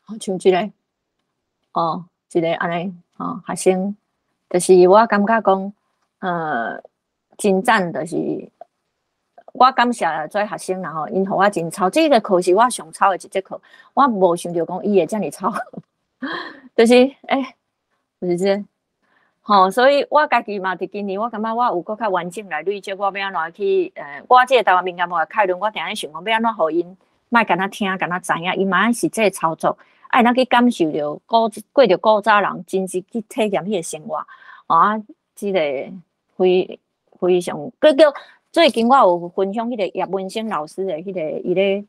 好像這个。哦，一个按呢，吼，學生，就是我感覺講，真讚，就是我感謝這學生啦吼，𪜶予我真操，這个課是我上操的一節課，我無想著講伊會遮爾操，就是，欸，就是這個，吼，所以我家己嘛，佇今年我感覺我有閣較完整來累積，我欲按怎去，我這个台灣民間文學概論，我定咧想講欲按怎予𪜶莫干焦聽，干焦知影，𪜶嘛愛實際操作。愛會當去感受著古過著古早人真實去體驗彼个生活，啊，這个非非常，閣叫最近我有分享彼个葉文生老師的彼个伊咧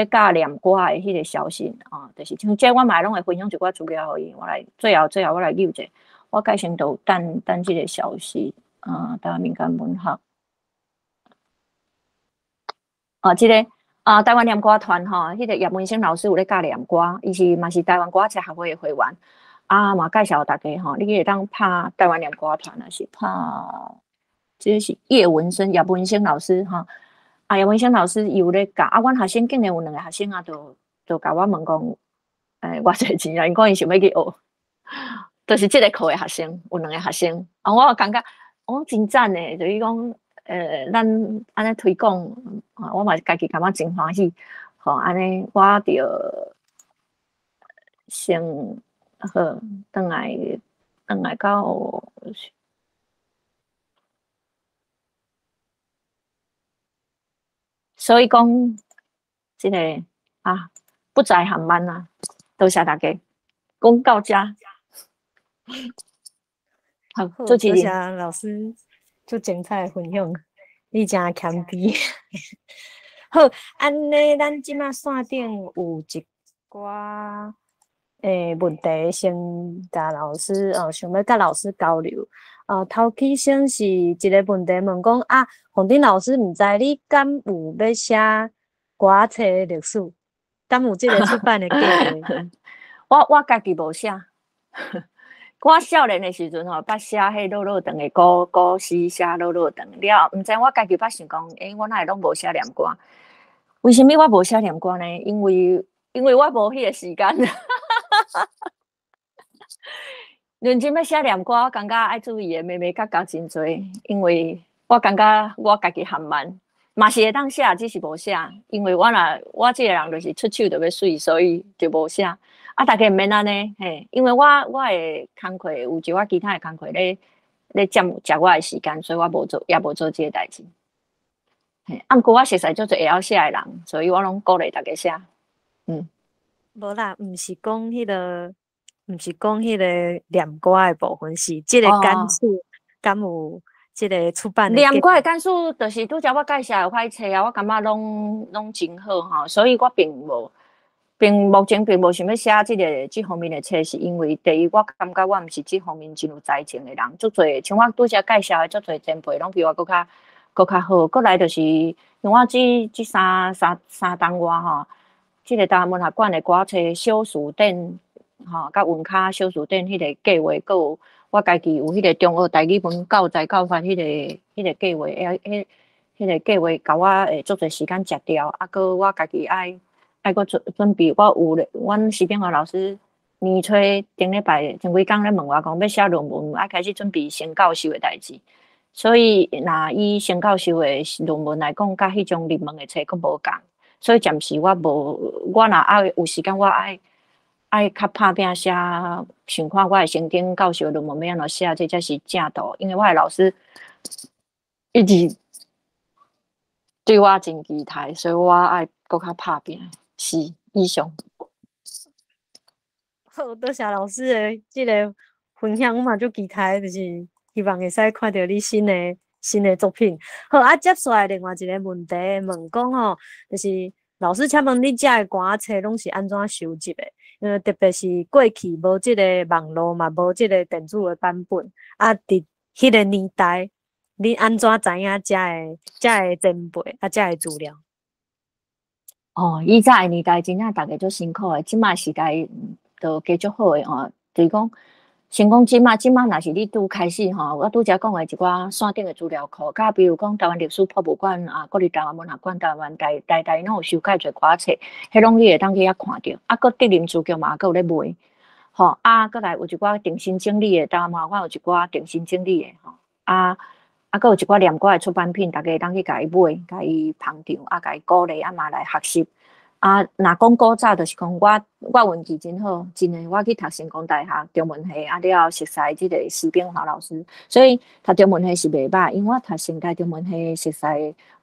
教念歌的彼个消息啊，就是像這我嘛攏會分享一寡資料予伊，我來最後最後我來扭者，我改先就等等這个消息啊，台灣民間文學啊，這个。啊，台灣念歌團吼，彼个葉文生老師有咧教念歌，伊是嘛是台灣歌仔冊學會的會員，啊嘛介紹大家吼，你會當拍台灣念歌團，還是拍，這个是葉文生葉文生老師吼，啊葉文生老師伊有咧教，啊阮學生竟然有兩个學生啊，就共我問講，欸，偌濟錢啊？𪜶講𪜶想欲去學，就是這个課的學生有兩个學生，啊我感覺我真讚的，就是講。咱按呢推廣，啊，我嘛家己感覺真歡喜，吼，按呢我著先好，轉來轉來到，所以講，這个啊，不在含慢啊，多謝大家，講到遮，好，主持人，多謝老師。足精彩的分享，你真謙卑。好，按呢，咱這馬線頂有一寡問題，先共老師哦，想欲佮老師交流。頭起先是一个問題問講啊，鳳珍老師，毋知你敢有欲寫歌仔冊的歷史？敢有這个出版的計劃？我家己無寫。我少年的時陣吼，捌寫彼落落長的古古詩，寫落落長了，毋知我家己捌想講，欸，我哪會攏無寫念歌？為啥物我無寫念歌呢？因為我無彼个時間。認真欲寫念歌，我感覺愛注意的眉眉角角真濟，因為我感覺我家己含慢，嘛是會當寫，只是無寫。因為我若我這个人就是出手就欲媠，所以就無寫。啊，大家毋免按呢，嘿，因為我的工課有一寡其他的工課咧佔食我的時間，所以我無做，也無做這个代誌。嘿，啊，毋過我實在足濟會曉寫的人，所以我攏鼓勵大家寫。嗯，無啦，毋是講彼个念歌的部分，是這个簡史敢有這个出版的念歌的簡史，就是拄才我介紹的彼冊啊，我感覺攏真好吼，所以我並無。並目前並無想欲寫這个這方面的冊，是因為第一，我感覺我毋是這方面真有才情的人，足濟像我拄才介紹的足濟前輩，攏比我閣較好。閣來就是，像我這三冬外吼，這个台灣文學館的歌冊小辭典，吼，佮文卡小辭典彼个計劃，閣有我家己有彼个中學台語文教材教法彼个計劃，彼个計劃，共我會足濟時間食掉，啊，閣我家己愛。愛閣準備，我有咧，阮徐炳華老師年初頂禮拜前幾工咧問我講，欲寫論文，愛開始準備升教授的代誌。所以，若以升教授的論文來講，佮彼種入門的冊閣無仝，所以暫時我無，我若愛有時間，我愛較拍拚寫，想看我的升等教授論文欲按怎寫，這才是正道。因為我的老師一直對我真期待，所以我愛閣較拍拚。是，以上。好，多謝老師的這个分享，我嘛足期待，就是希望會使看著你新的作品。好，啊，接紲來另外一个問題問講吼，就是老師，請問你遮的歌仔冊攏是按怎收集的？因為特別是過去無這个網路嘛，無這个電子的版本，啊，佇彼个年代，你按怎知影遮的前輩啊，遮的資料？哦，以早的年代真正逐家足辛苦的，這馬時代都加足好的吼，就是講，先講這馬，這馬若是你拄開始吼，我拄才講的一寡線頂的資料庫，佮比如講台灣歷史博物館啊，國立台灣文學館、台灣台台大攏有收蓋濟歌冊，彼攏你會當去遐看著。啊，閣德林書局嘛閣有咧賣，吼，啊，閣來有一寡定心整理的，台灣文學館有一寡定心整理的吼，啊。啊，閣有一寡念歌的出版品，逐家會當去共伊買，共伊捧場，啊，共伊鼓勵，啊嘛來學習。啊，若講古早，就是講我運氣真好，真的，我去讀成功大學中文系，啊了後熟似這个徐炳華老師，所以讀中文系是袂䆀，因為我讀成大中文系熟似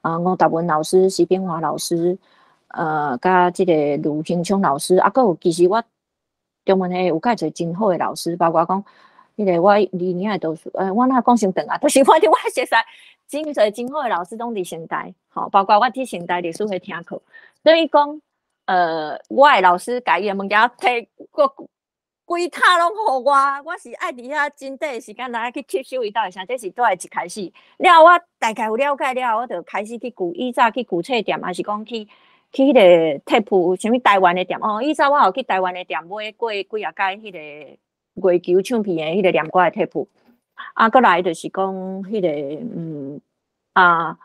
啊吳達文老師、徐炳華老師，佮這个盧興聰老師，啊，閣有其實我中文系有蓋濟真好的老師，包括講。彼个我二年的導師，我若講傷長啊，就是反正我熟似真濟真好的老師攏佇成大，吼，包括我佇成大歷史系聽課，所以講，我的老師共伊的物件提過規塔攏予我，我是愛佇遐真短的時間內去吸收伊兜的啥，這是拄仔一開始。了後我大概有了解了後，我就開始去舊以早去舊冊店，抑是講去彼个貼鋪，啥物台灣的店哦，以早我有去台灣的店買過幾仔擺彼个月球唱片的彼个念歌的貼譜，啊，閣來就是講彼个，啊，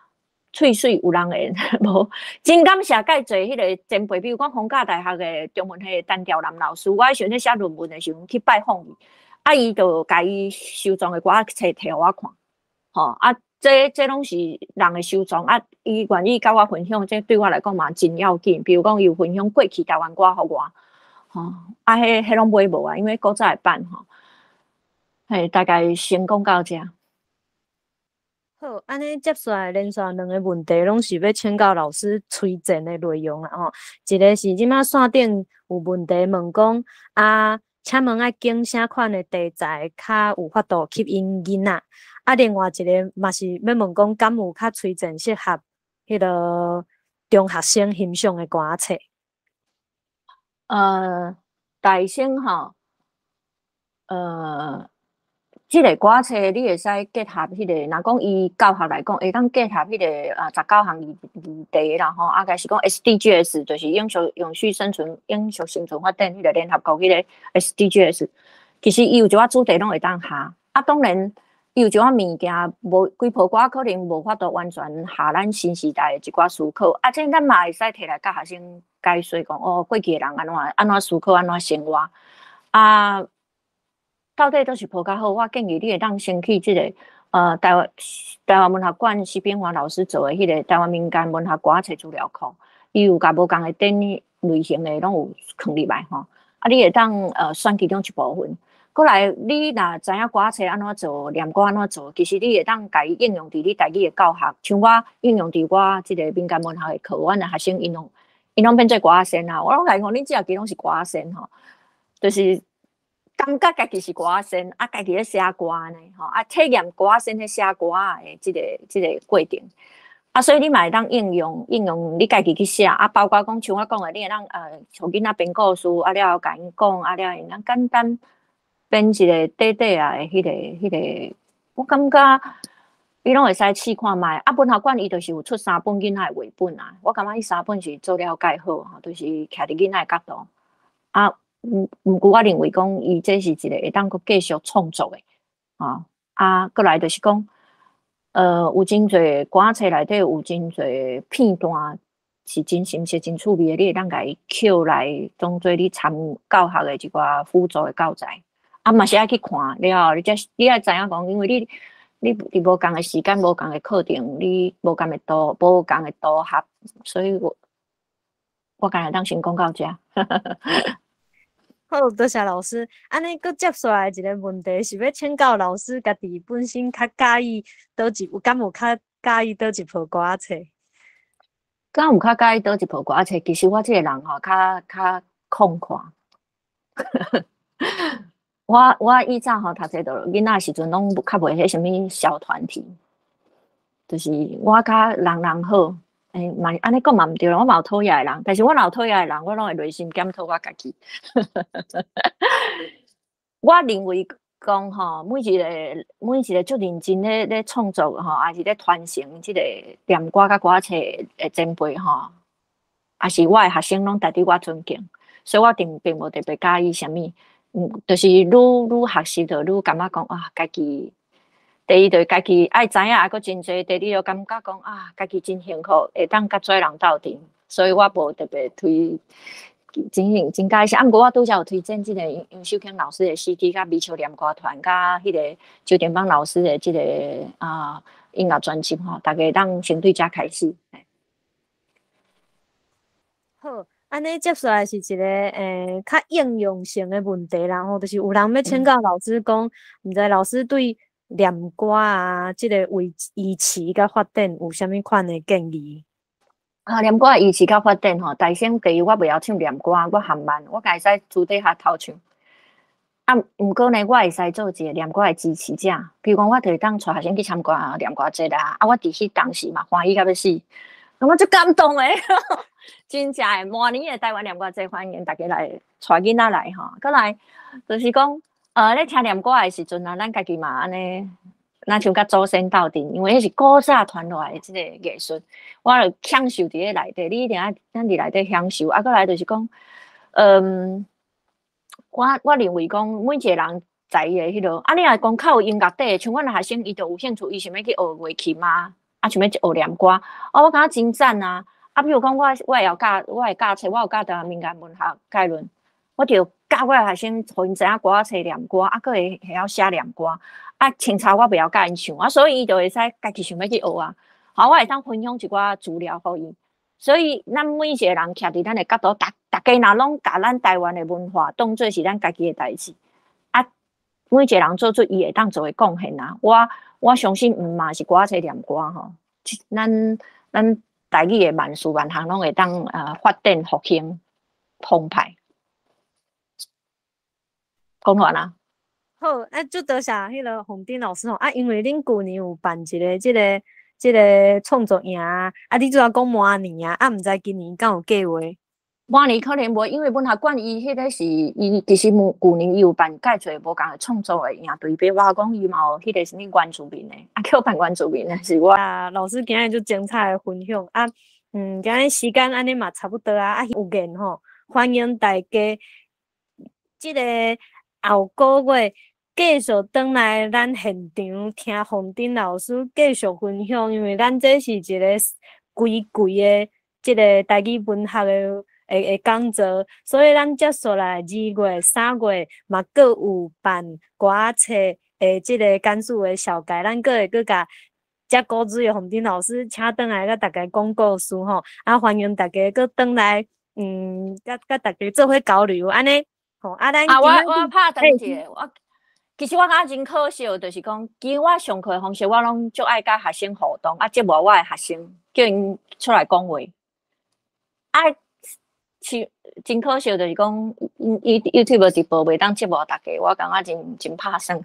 喙水有人緣無？真感謝蓋濟彼个前輩，比如講逢甲大學的中文系陳調南老師，我彼時陣咧寫論文的時陣去拜訪伊，啊，伊就共伊收藏的歌冊提予我看，吼，啊，這攏是人的收藏，啊，伊願意佮我分享，這對我來講嘛真要緊。比如講，伊有分享過去台灣歌予我。吼，啊，彼攏買無啊，因為古早的版吼，嘿，大概先講到遮。好，按呢接紲來連續兩个問題，攏是欲請教老師推薦的內容啦吼。一个是這馬線頂有問題問講，啊，請問愛揀啥款的題材較有法度吸引囡仔？啊，另外一个嘛是欲問講，敢有較推薦適合彼个中學生欣賞的歌冊？大生吼，這个歌冊你會使結合彼个，若講以教學來講，會當結合彼个啊19項議題啦吼，啊，抑是講 SDGs，就是永續生存、永續生存發展彼个聯合國彼个 SDGs，其實伊有一寡主題攏會當合。啊，當然伊有一寡物件無規部歌可能無法度完全合咱新時代的一寡思考，啊，這咱嘛會使提來佮學生解說講，哦，過去的人按怎按怎思考，按怎生活，啊，到底佗一部較好？我建議你會當先去這个台灣文學館徐炳華老師做的彼个台灣民間文學歌冊資料庫，伊有共無仝的典類型的攏有囥入來吼，啊，你會當選其中一部分。閣來，你若知影歌冊按怎做，念歌按怎做，其實你會當共伊應用佇你台語的教學，像我應用佇我這个民間文學的課，阮的學生𪜶攏變做歌仔仙啊！我攏共伊講，恁這學期攏是歌仔仙吼，就是感覺家己是歌仔仙，啊，家己咧寫歌呢，吼，啊，體驗歌仔仙咧寫歌的這个過程。啊，所以你嘛會當應用你家己去寫，啊，包括講像我講的，你會當予囡仔編故事，啊了後共𪜶講，啊了會當簡單編一个短短仔的彼个，我感覺你攏會使試看覓。啊，文學館伊就是有出三本囡仔的繪本啊，我感覺彼三本是做了蓋好吼，就是徛佇囡仔的角度。啊，毋過我認為講伊這是一個會當閣繼續創作的，吼。啊，閣來就是講，有真濟歌冊內底有真濟片段，是真心是真趣味的，你會當共伊抾來當做你參教學的一寡輔助的教材。啊，嘛是愛去看了後，你才你愛知影講，因為你佇無仝的時間、無仝的課程，你無仝的組、無仝的組合，所以我敢會當先講到遮。好，多謝老師。按呢，閣接紲來一个問題，是欲請教老師，家己本身較佮意佗一，有敢有較佮意佗一部歌仔冊？敢有較佮意佗一部歌仔冊？其實我這个人吼，較空曠。我以前吼讀冊就囡仔時陣攏較袂彼啥物小團體，就是我較人人好。欸，嘛按呢講嘛毋對，我嘛有討厭的人，但是我若有討厭的人，我攏會內心檢討我家己。我認為講吼，每一個足認真咧創作吼，抑是咧傳承這个念歌佮歌仔冊的前輩吼，抑是我的學生攏值得我尊敬，所以我並無特別佮意啥物，就是愈愈學習就愈感覺講啊，家己。第一就是家己愛知影，猶閣真濟；第二就感覺講啊，家己真幸福，會當佮遮人鬥陣，所以我無特別推真興真介紹。啊，毋過我拄才有推薦這个楊秀卿老師的 CD，佮美笑念歌團，佮彼个周廷邦老師的這个音樂專輯吼，大家會當先對遮開始。好，按呢接紲來是一个較應用性的問題啦吼，就是有人欲請教老師講，毋知老師對念歌啊，這个維持佮發展有啥物款的建議？啊，念歌維持佮發展吼，大先第一我袂曉唱念歌，我含慢，我敢會使私底下偷唱。啊，毋過呢，我會使做一个念歌的支持者，比如講，我就會當帶學生去參加念歌節啊，啊，我佇彼當時嘛歡喜甲欲死，感覺足感動的，真正的，明年的台灣念歌節歡迎大家來帶囡仔來吼，閣來就是講，咧聽念歌的時陣啊，咱家己嘛按呢，若像佮祖先鬥陣，因為彼是古早傳落來的這个藝術，我就享受佇咧內底，你一定愛咱佇內底享受，啊，閣來就是講，我認為講每一个人在伊的彼落，啊，你若講較有音樂底，像阮的學生，伊就有興趣，伊想欲去學樂琴啊，啊，想欲學念歌，啊，我感覺真讚啊！啊，比如講我會曉教，我會教冊，我有教台灣民間文學概論，我就教我的學生，予𪜶知影歌仔冊念歌，啊，閣會會曉寫念歌，啊，清查我袂曉教𪜶唱，啊，所以伊就會使家己想欲去學啊。好，我會當分享一寡資料予伊。所以，咱每一個人徛佇咱的角度，逐家若攏共咱台灣的文化當做是咱家己的代誌，啊，每一個人做出伊會當做的貢獻啊。我相信毋嘛是歌仔冊念歌吼，咱台語的萬事萬項攏會當發展復興澎湃。講完啦。好，啊，足多謝彼个鳳珍老師吼，啊，因為恁舊年有辦一个這個創作營啊，你拄仔講明年啊，啊，毋知今年敢有計劃？明年可能無，因為文學館伊彼个是伊其實舊年伊有辦蓋濟無仝的創作的營隊，比如講伊嘛有彼个啥物原住民的，啊，叫辦原住民的是我。啊，老師今日足精彩的分享啊，今日時間按呢嘛差不多啊，啊有緣吼，歡迎大家這个後個月繼續轉來咱現場聽鳳珍老師繼續分享，因為咱這是一个規季的這个台語文學的講座，所以咱接紲來2月、3月嘛，閣有辦歌仔冊的這个簡史的紹介，咱閣會閣共遮古錐的鳳珍老師請轉來佮大家講故事吼，啊，歡迎大家閣轉來，佮大家做伙交流，按呢，吼，啊，咱啊，我拍斷一下，我其實我感覺真可惜，就是講，其實我上課的方式，我攏足愛佮學生互動，啊，折磨我的學生，叫𪜶出來講話，啊，是真可惜，就是講，YouTube 直播袂當折磨大家，我感覺真拍算。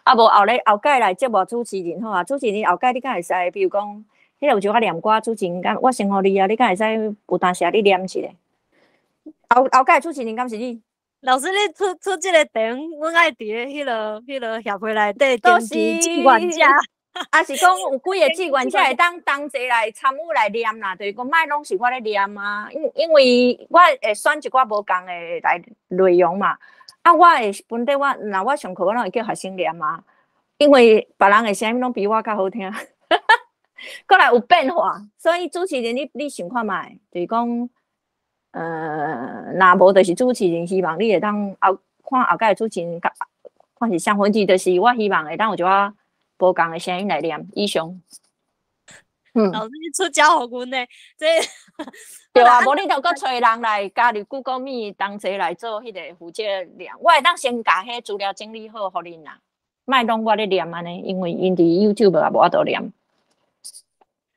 啊，無後日後蓋來折磨主持人好啊，主持人後蓋你敢會使，比如講，彼个有一寡念歌主持人，敢我先予你啊，你敢會使有當時啊，你念一下。後蓋主持人敢是你？老師，你出這个題，阮愛佇咧彼个協會內底徵集志願者。啊，是講有幾个志願者會當同齊來參與來念啦，就是講莫攏是我咧念啊，因為我會選一寡無仝的來內容嘛。啊，我的本底我若我上課我攏會叫學生念啊，因為別人的聲音攏比我較好聽。閣來有變化，所以主持人你想看覓，就是講，若無就是主持人希望你會當後看後蓋主持人看是啥，反正就是我希望會當有一寡無仝的聲音來念以上。老師出招予阮呢，這對啊，無你就閣揣人來加入 Google Meet 同齊來做彼個負責念，我會當先共彼資料整理好，予恁啦，莫攏我咧念按呢，因為𪜶佇 YouTube 也無法度念。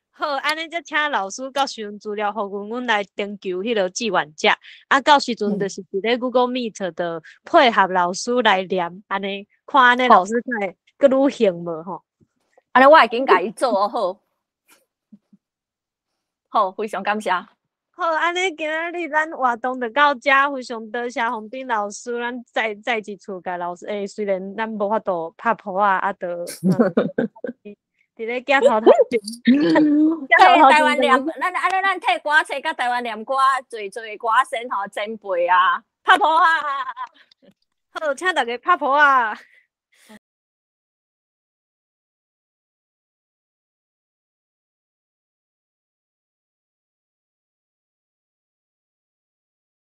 好，按呢才請老師到時陣資料予阮，阮來徵求彼个志願者。啊，到時陣就是佇咧 Google Meet 就配合老師來念，按呢看按呢老師會閣愈興無吼？按呢我會緊共伊做好。好，非常感謝。好，按呢今仔日咱活動就到遮，非常多謝洪斌老師，咱再再一次共老師，雖然咱無法度拍噗仔，啊，就佇咧鏡頭頭前，替台灣念，咱按呢咱替歌冊佮台灣念歌，濟濟歌星吼前輩啊，拍噗仔。好，請大家拍噗仔。